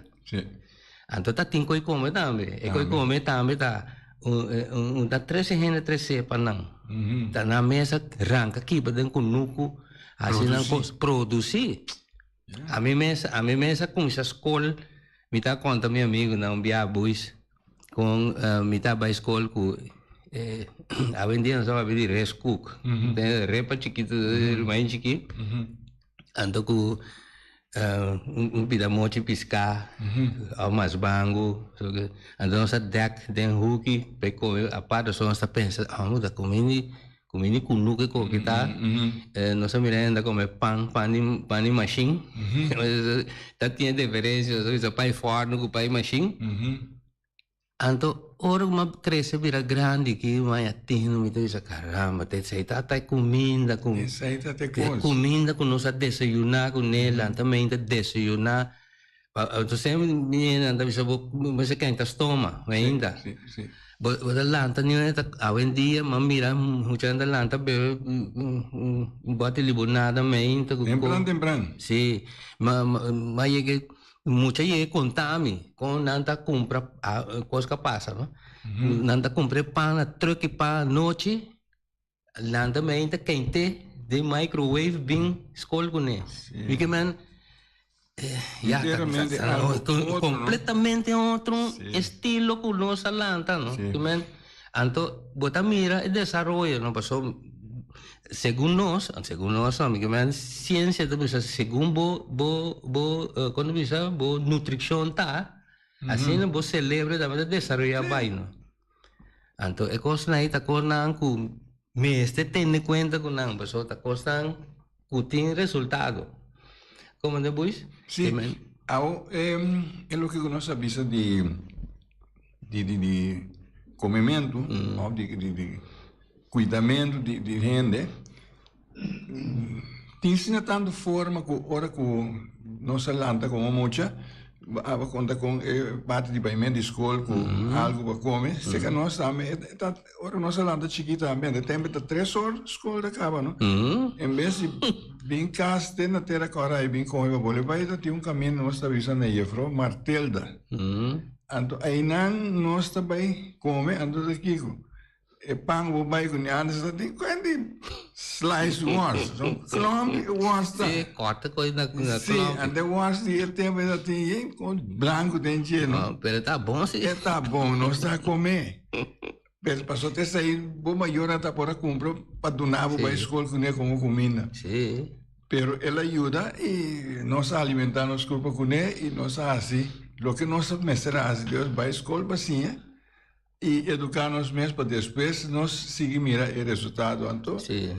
Anto ta tin koi kome tambe. E koi kome tambe ta un ta trese hende tresé pa nan. Ta nan mes a ranka kiba den kunuku hasi nan kos, produsí. Ami mes, ami mes a kuminsá skol, mi ta konta mi amigunan un bia buis. Kon mi ta bai skol ku awendia nos ta papia di reskoek. Repa chikitu, rumain chikí. Anto ku un pida mochi piská òf mas bangu. Anto nos ta dèk den huki pa e kome apart. Pasobra nos ta pensa, amo ta kuminda kuminda kunuku e koki ta. Nos a mira hende ta kome pan, pan di pan di mashin. Ta tin e diferensia, nos a bisa pai fòrnu ku pai mashin. Anto ora ku mi a krese bira grandi ki mi a tinu mi ta bisa karamba te esei ta ta e kuminda ku Esei ta te kos. E kuminda ku nos a desayuná kuné lanta meinta desayuná. Anto semper mi hende ta bisa bo mester kenta stoma ainda. Si, si. Bo bo ta lanta ni ta awendia mi a mira muchanan ta lanta bebe un bòte libonada meinta ku Tempran tempran. Si ma ma yega Mucha yega konta mi kon nan ta kumpra kos ka pasa no. Nan ta kumpra e pan na truck e pan anochi, nan ta mei ta kente den microwave bin skol kuné. Mi ke men ya kompletamente otro estilo ku nos a lanta no. Ke men anto bo ta mira e desaroyo no pasobra Segun nos, segun nos no, mi ke men siensia ta bisa segun bo bo bo kon ta bisa bo nutrishon ta, asina bo selebro tambe ta desaroyá bai no. Anto e kosnan ei ta kosnan ku mester tene kuenta ku nan pasobra ta kosnan ku tin resultado. Komo ta Buis? Si, awo e loke ku nos a bisa di di di di komementu òf di di di Kuidamentu di hende tin asina tantu forma ku ora ku nos a lanta komo mucha. Aba konta kon e parti di baimen di skol ku algu pa kome. Seka nos tambe e ta ora nos a lanta chikit tambe ante tempo ta tres or skol ta kaba no. En bes di bin kas te na tera kòrda i bin kome pa bole bai ta tin un kaminda nos ta bisa na jefrou Martelda. Anto einan nos ta bai kome anto ta kiko. E pan bo bai ku ni antes ta tin kuen di slice worst. So klomp worst ta. Sí, korte koi na na Sí, klomp. ante worst di e tempo ta tin yen kon blanco den dje no. Oh, pero ta bon sí. E ta bon, nos ta come. Pero paso te esei bo mayornan ta por a cumpra pa duna bo bai Sí. school kuné como cuminda. Sí. Pero el a yuda y nos a alimenta nos curpa kuné y nos a haci loke nos a mester a haci. Dios bai school pa siña. I eduká nos mes pa despues nos sigui mira e resultado. Anto, Sí.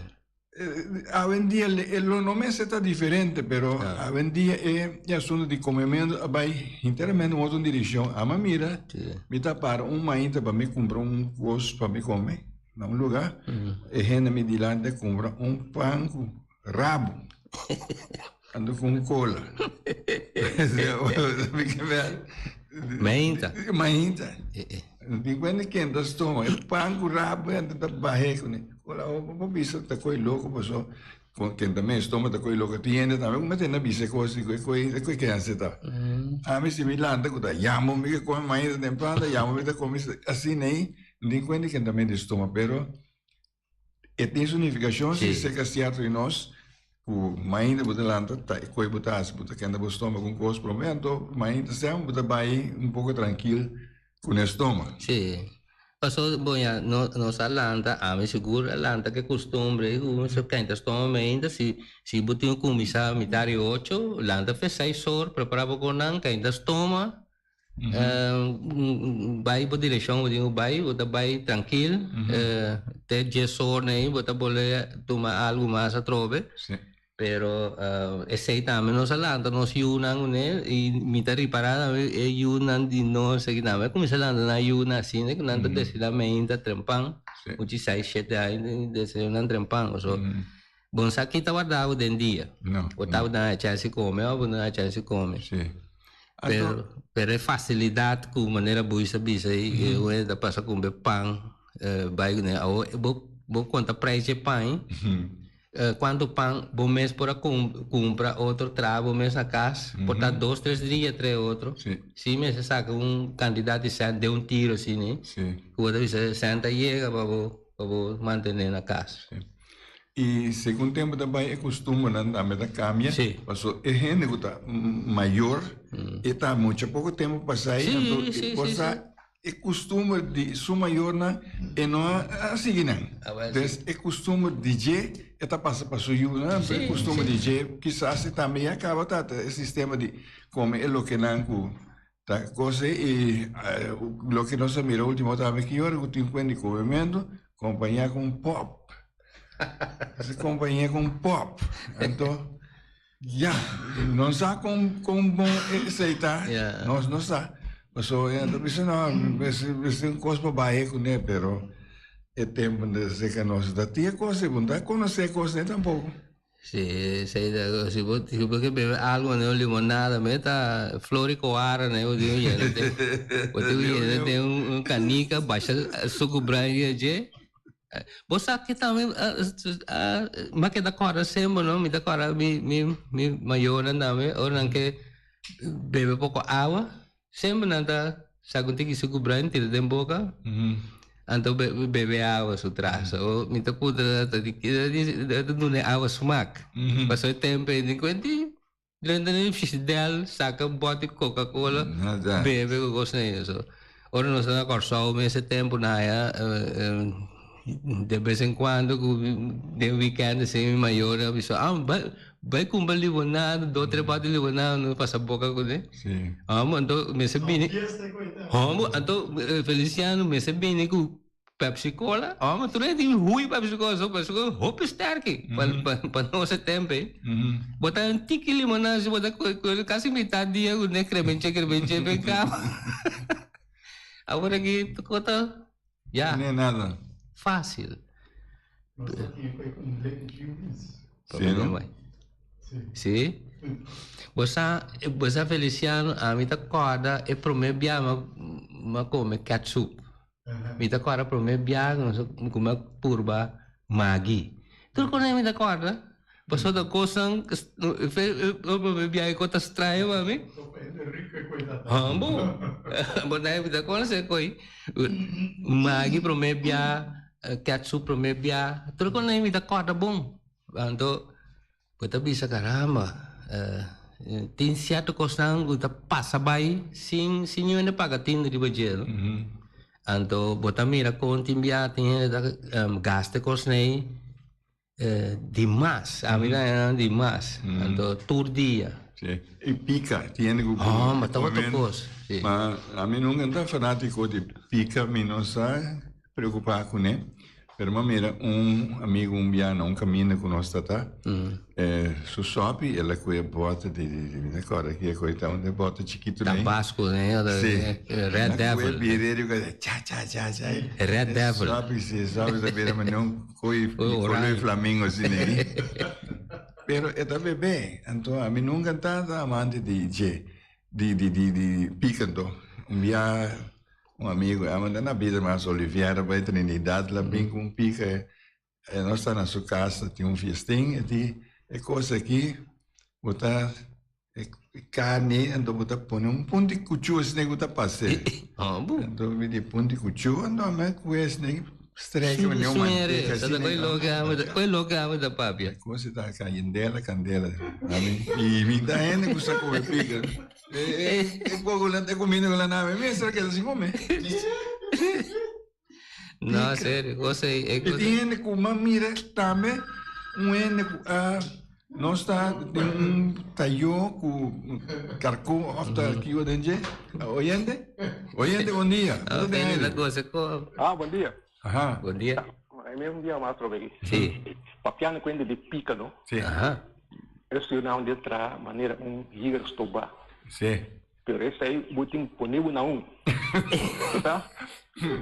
awendia e lo no mester ta diferente, pero awendia e e asunto di komementu a bai hinteramente un otro direkshon. Ama mira, mi ta para un mainta pa mi kumpra un kos pa mi kome na un lugá, e hende mi dilanti a kumpra un pan ku rabu, anto ku un kola. Mainta. Mainta. Di kuende kenta stoma, e pan ku rabu hende ta bah'é kuné. Kola bo por bisa ta koi loko paso kon kenta men stoma ta koi loko. Tin hende tambe ku mester na bisa e kos di ku e koi e koi kense ta. Ami si mi lanta ku ta yamo mi ke kome mainta tempran ta yamo mi ta kome asina ei. Di kuende kenta men di stoma pero E tin su nifikashon si serka sierto di nos ku mainta bo ta lanta ta e koi bo ta hasi bo ta kenta bo stoma ku un kos promé anto mainta semper bo ta bai un poko trankil ku ne stoma. Sí. Paso bo ya no nos a lanta ami sigur a lanta ke kustumbre ku nos a kenta stoma mainta si si bo tin ku kuminsá mitar di ocho lanta fe seis or prepara bo konan kenta stoma Bai bo direccion bo tin cu bai, bo ta bai trankil, te dies or nei bo ta bolbe tuma algo mas atrobe, pero esey tambe nos a lanta nos yunan cune y mi ta ripara tambe e yunan di nos aki tambe a cuminsa lanta nan yunan asina cu nan ta desayuna meinta trempan, muchi seis shete aña desayuna nan trempan, so bo no sa ki ta warda bo den dia, bo ta bo na chance come of bo no na chance come. Pero, pero e facilidad cu manera Buis a bisa ei, e hende ta pasa cumbe pan bai cune. Awor bo bo conta prijs dje pan ei, cuanto pan bo mes por a cumpra otro traha bo mes na cas, por ta dos tres dia trae otro. Si mester saca un cantidad di cent den un tiro asina ei, cu bo ta bisa cent ta yega pa bo pa bo mantene na cas. I segun tempu ta bai e kustumbernan tambe ta kambia. Sí. Paso e hende ku ta mayor e ta mucha poko tempu pasá ei, anto e por sa e kustumber di su mayornan e no a sigui nan. Entonces e kustumber di dje e ta pasa pa su yunan, anto e kustumber di dje kisas e tambe ya kaba ta e sistema di kome e lokenan ku ta kos ei. I loke nos a mira ultimo tambe ki ora ku tin kuen di komementu Compañía cu un pop. Ese compañía cu un pop. Anto, ya, no sa con, con bon esey ta. Yeah. Nos no sa. Paso, ya, ta bisa no, es, es un cos pa baje cu ne, pero e tempo desde que nos da tia cos, e bon ta conoce cos ne tampoco. Si, si, si bo, si bo ke bebe algo, ne, un limonada, me ta flor y coara, ne, bo tin yena den, bo tin yena den un, un canica, basha sucu bruin dje. Bo sa ke tambe, mi a keda kòrda semper, no, mi ta kòrda mi, mi, mi mayornan tambe, ora nan ke bebe poko awa, Semper nan ta saca un tiki sucu bruin tira den boca, anto bebe awa su tras. O mi ta puntra ta di ta duna e awa smaak. Pasobra e tempo ei di cuenti drenta den frigider saca un boti coca cola bebe cu cosnan ei. So ora nos ta na Corsou mes e tempo nan haya de bes en cuando cu den weekend asina mi mayor a bisa ah Bai kumpra limonada, dos tres bòt di limonada no pasa boka kuné. Sí. Hòmber, anto mester bini. Hòmber, anto Feliciano mester bini ku Pepsi Cola. Hòmber, tur hende tin hui Pepsi Cola, so Pepsi Cola hopi sterki pa pa nos e tempu ei. Bo ta un tiki limonada si bo ta kue kasi mitad dia kuné kremenche kremenche ben kaba. Awor aki tur kos ta ya. No nada. Fácil. Nos ta tin ku un lek juice. Sí, no? Sí. Si. Bo sa, bo sa Feliciano, ami ta kòrda e promé bia mi a kome ketchup. Mi ta kòrda promé bia ku mi a purba Maggi. Tur kos mi ta kòrda. Pasobra ta kosnan e promé bia ku ta straño pa mi. Hambo. Bo ta mi ta konosé koi. Maggi promé bia, ketchup promé bia. Tur kos mi ta kòrda bon. Anto Bo ta bisa caramba, tin cierto cosnan cu ta pasa bay sin sin niun hende paga tin riba dje no. Anto bo ta mira con tin bia tin hende ta gasta e cosnan ey di mas, ami ta haya nan di mas, anto tur dia. Si, y pica, tin hende cu Oh, ma ta otro cos, si. Ma ami nunca ta fanatico di pica, mi no sa preocupa cune. Pero m'a mira un amigo un bia na un caminda cu nos ta ta, su sopi el a coge bote di, mi ta corda ki a coge ta un bote chikito nei. Tabasco nei, Si. Red Devil. El a coge bira riba e cha cha cha cha. Red Devil. Sopi si, sopi ta bira manera un coge color di flamingo asina nei. Pero e ta bebe, anto ami nunca ta amante di dje, di di di pica anto. Un bia Un amigo a manda na bida mas Oliviera bai Trinidad la bin ku un pika e nos ta na su kas ta tin un fiestin e di e kos aki bo ta e karni anto bo ta pone un punti kuchu esne ku ta pase anto mi di punti kuchu anto mi ku esne streke mi un manteka asina Koe loke amo ta papia kos ta kayendela kandela i mi ta hende ku sa kome pika. E poco la e comida con la nave mester keda sin come. No, serio, cosa e cosa. E tin hende cu ma mira tambe un hende cu a nos ta den un tayo cu carco of ta kiwa den dje. Oyente? Oyente, bon dia. Ah, la cosa co. Ah, bon dia. Aha. Bon dia. E mesmo dia mas trobe aki. Si. Papiando cu hende di pica no. Si. Aha. E stuurnaam di traha manera un higer stobá. Si. Pero esei bo tin pone bo na un. Sa?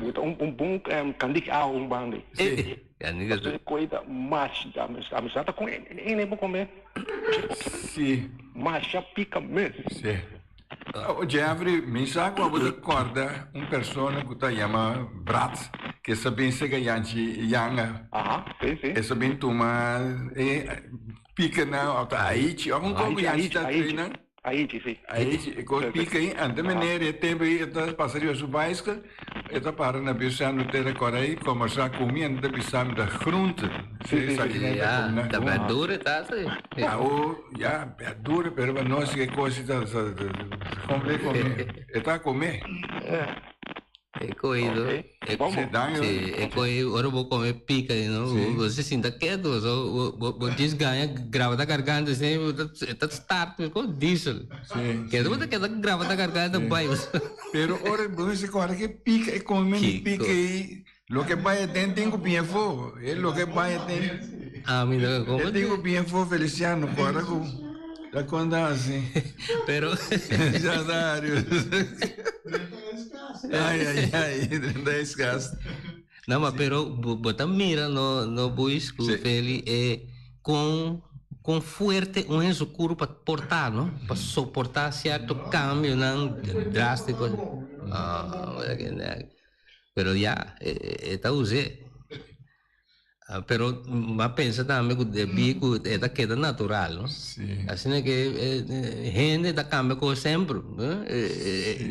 Bo ta un un bon kandik awa un banda ei. Si. Pasobra e koi ta masha, ami sa ta kon e bo kome. Si. Masha pika mes. Si. Jeffrey, mi sa ku abo ta kòrda un persona ku ta yama Brad, ke sa bin sega Yanchi Yanga. Aha, si, si. E sa bin tuma e pikanan òf ta aichi òf un kos ku Yanchi ta traina. Aichi, si. Aichi, e kos pika ei, ante meneer e tempu ei e ta pasa riba su baiskel, e ta para na Biosano te rekòrda ei, kòmbersá ku mi, ante ta bisa mi ta groente. Si, si, si. Ya, ta berdura e ta si. Awo, ya, berdura, pero pa nos e kos ta, ta, come, e ta come. E koido, e, si, e koi, ora bo come pica, you know, bo, bo se sinta keto, so, bo, bo, bo djis gaña graba ta garganta, asina, bo ta, e ta start cu diesel. Si, Keto bo ta keda graba ta garganta bai. Pero ora bo mester kòrda ke pica, e come di pica ei, Loke bai aden tin ku bin afó. E loke bai aden. Ami no ka E tin ku bin afó, Feliciano. Kòrda ku ta konta asi. Pero. Ya Dario. Ai ai ai, drenta es kas. No, ma pero bo ta mira no no boys ku Feli e kon kon fuerte un hende su kurpa por ta no, pa soportá sierto kambionan drástiko. Ah, Pero ya, e ta us'é. Pero m'a pensa tambe ku debí ku e ta keda natural, no? Sí. Asina ke hende ta kambia kos semper, no?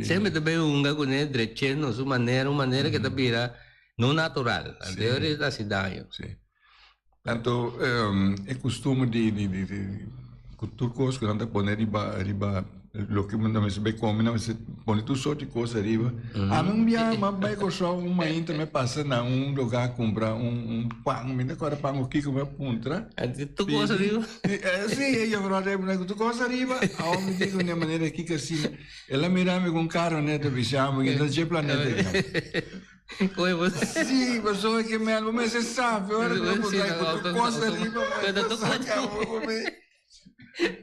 Semper ta bay hunga kuné drechendo su manera, un manera ke ta bira no natural. Sí. Anto e ta hasi daño. Sí. Anto e kustumber di di di ku tur kos ku nan ta pone riba riba loke nan mester bai kome nan mester pone tur sort di kos ariba. Ami un bia mi a bai Kòrsou un mainta mi a pasa na un lugá kumpra un un pan mi ta kòrda pan ku kiko mi a puntra. Tur kos ariba? Si e yòfrou a ku tur kos ariba. Awor mi di ku ne manera kiko asina el a mira mi ku un kara nèt a bisa mi ta dje planeta aki. Koe bo. Sí, pasobra ke mi alma mester sabi ora ku bo ta ku tur kos ariba Pero bo saka bo ku mi.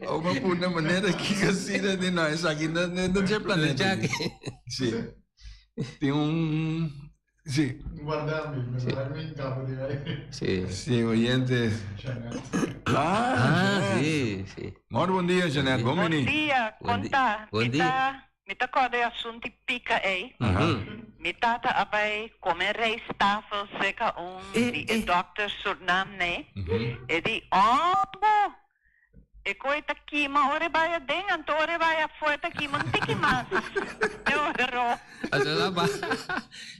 Ora bo pone manera kiko asina di no esaki no no dje planeta. Djaki. Sí. Tin un. Si. Guarda mi, mi sa mi cabo di ahí. Si. Si, oyente. Janet. Ah, Ah, Janet. si, si. Mor bon dia, Janet. Bon Bon bini. dia, Bon di- konta. bon Mi dia. ta, mi ta kòrda e asuntu di pika ei. Mi tata a bai kome rijsttafel serka un di e dòkter Surnamne. E di, Òmbo! E koe ta kima ora e bai aden, anto ora e bai afó e ta kima un tiki mas. E ora. Asa la ba.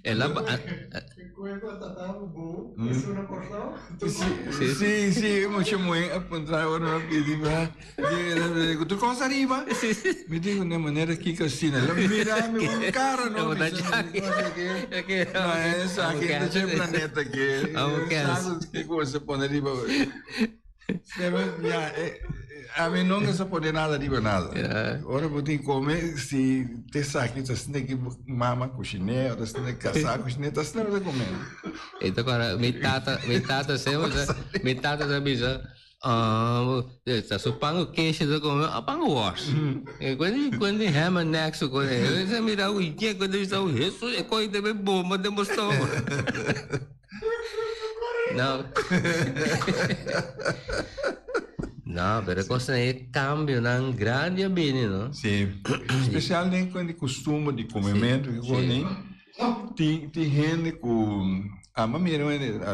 E la ba. E koe ku a tata bo, esun na Kòrsou? Si, si, si, mucha muhé a puntra ora mi a pidi pa di ku tur kos ariba. Mi di ku na manera kiko asina. Lo mira mi un kara no. Bo ta Mi sa, chaki. No, esaki ta dje planeta ke. Sa kiko se pone riba. Pero ya, ami nunca sa pone nada riba nada. Ora bo tin come, si te saki ta sinti ki mama kushiné, o ta sinti kasá kushiné, ta asina bo ta come. E ta kora, mi tata, mi tata semper sa, mi tata ta bisa, ah, ta su pan ku keshi ta come, a pan ku wors. E kuende, kuende ham and eggs su kone, e sa mira ku ye, kuende bisa, Hesus, e koi debe bomba den bo stomago. No. No, pero cosa e cambio nan grandi a bini, no? Sí. Especialmente con di costumbre di comemento que con ni. Tin tin hende cu ama mira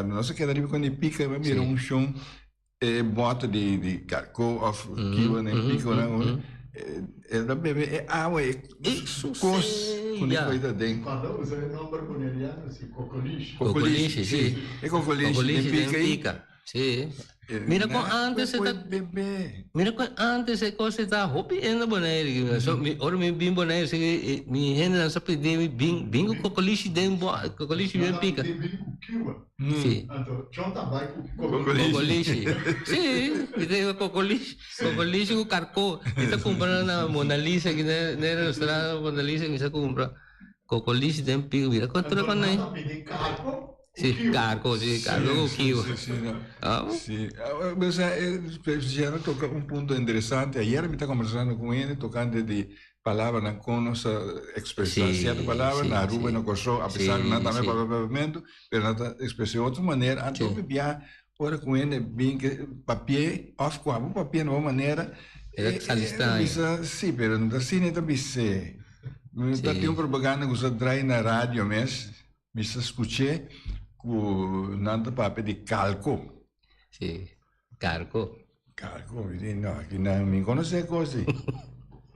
no se queda riba con di pica, ma mira un shon E bòter di di karko òf kiwa na e piko nan e ta bebe e awa e kos ku nan koi ta den. Cuando usa e nomber boneriano si kokolishi. Kokolishi si. E kokolishi den pika ei. Si. Mira kon antes e ta mira kon antes e kos e ta hopi hende Bonaire. So mi ora mi bin Bonaire si mi hendenan sa pidi mi bin bin ku kokolishi den kokolishi den pika. Nan ta pidi bin ku kiwa. Sí. Anto, John ta bai ku kokolishi. Kokolishi. Sí, mi ta digo kokolishi. Kokolishi ku karkó. Mi ta kumpra na Mona Lisa, aki na e restaurant Mona Lisa mi sa kumpra kokolishi den pico. Mira kon tur kon Anto, nan ta pidi karko ku Sí, kiwa. karko, sí, karko ku kiwa. Sí, sí, no. Sí. Osea, Luciano toka un punto interesante. Ayer mi ta kombersando ku hende tokante di Palabranan kon nos ta ekspresá sierto palabra na Aruba i na Kòrsou, apesar ku nan tambe papia papiamentu, pero nan ta ekspres'é otro manera. Anto hopi bia ora ku hende bin ke papi'é òf ku abo papi'é na bo manera, E ta sali straño. bisa si, pero no ta asina e ta bis'é. Mi ta tin un propaganda ku sa drai na radio mes, mi sa skuch'é ku nan ta papia di kalko. Si, karko. Karko, mi di, no, aki nan mi konosé kos di.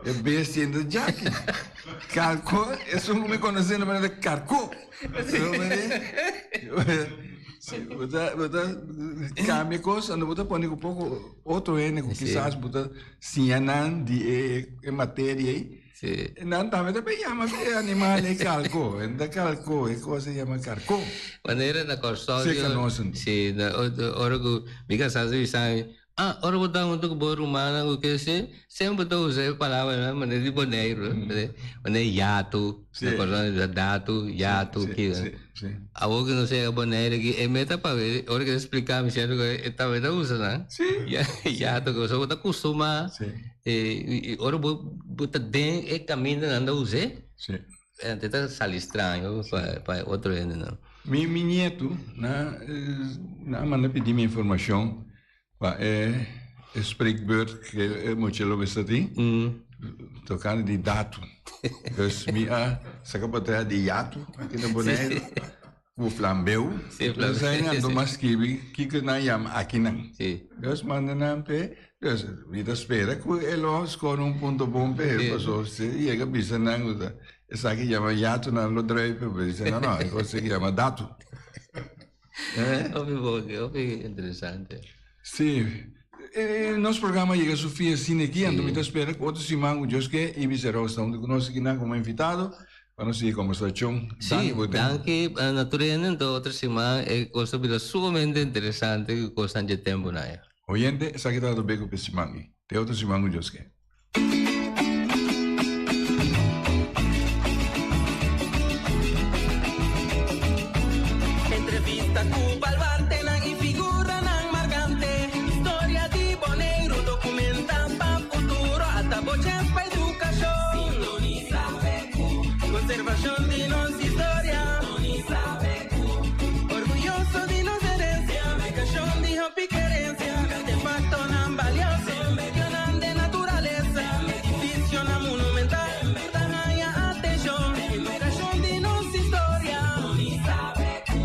E bestia in ta djaki. Karko, esun ku mi konosé na manera karko. Si, bo ta, bo ta kambia kos, anto bo ta pone ku poko otro hende ku kisas bo ta siña nan di e materia ei. Sí. Nan tambe ta yama e animal e kalko. E ta kalko, e kos e yama karko. Manera na Kòrsou. Seka nos anto. Sí, na ora ku mi kasá sa bisa mi, ah, ora bo ta huntu ku bo rumannan ku kese, semper bo ta usa e palabranan manera di Boneiru, manera yatu, na Kòrsou nan bisa datu, yatu, kiko. Awor ku nos yega Boneiru aki, e meta pa ora ku e splika mi sierto ku e tambe ta usa nan. Yatu, pasobra bo ta kustumá. I ora bo bo ta den e kaminda nan ta us'é, e ta sali straño pa e otro hendenan. Mi mi nietu na na manda pidi mi informashon pa e e spreekbeurt ku e mucha lo mester tin tokante di datu. Dus mi a saka patria di yatu aki na Boneiru. Ku flambeu. Sí, flambeu. Nos a ando mas skibi kiko nan yama akinan. Sí. Dios manda nan p'e. Dios, mi ta spera ku e lo skor un punto bon p'e, Sí. paso si e yega bisa nan ku ta esaki yama yatu nan lo drei p'e, pero dice no no, e kos aki yama datu. Eh? Hopi bon, hopi interesante. Sí. E nos programa yega su fin asina aki, anto mi ta spera ku otro siman ku Dios ke, Ibis Heroes ta huntu ku nos akinan komo invitado. Pa nos sigui kombersashon. Sí, Danki bo tempu. danki na tur hende. Enton otro siman e kos ta bira sumamente interesante ku kosnan dje tempunan ei. Oyente, esaki tabata beko p'e siman ei. Te otro siman ku Dios ke.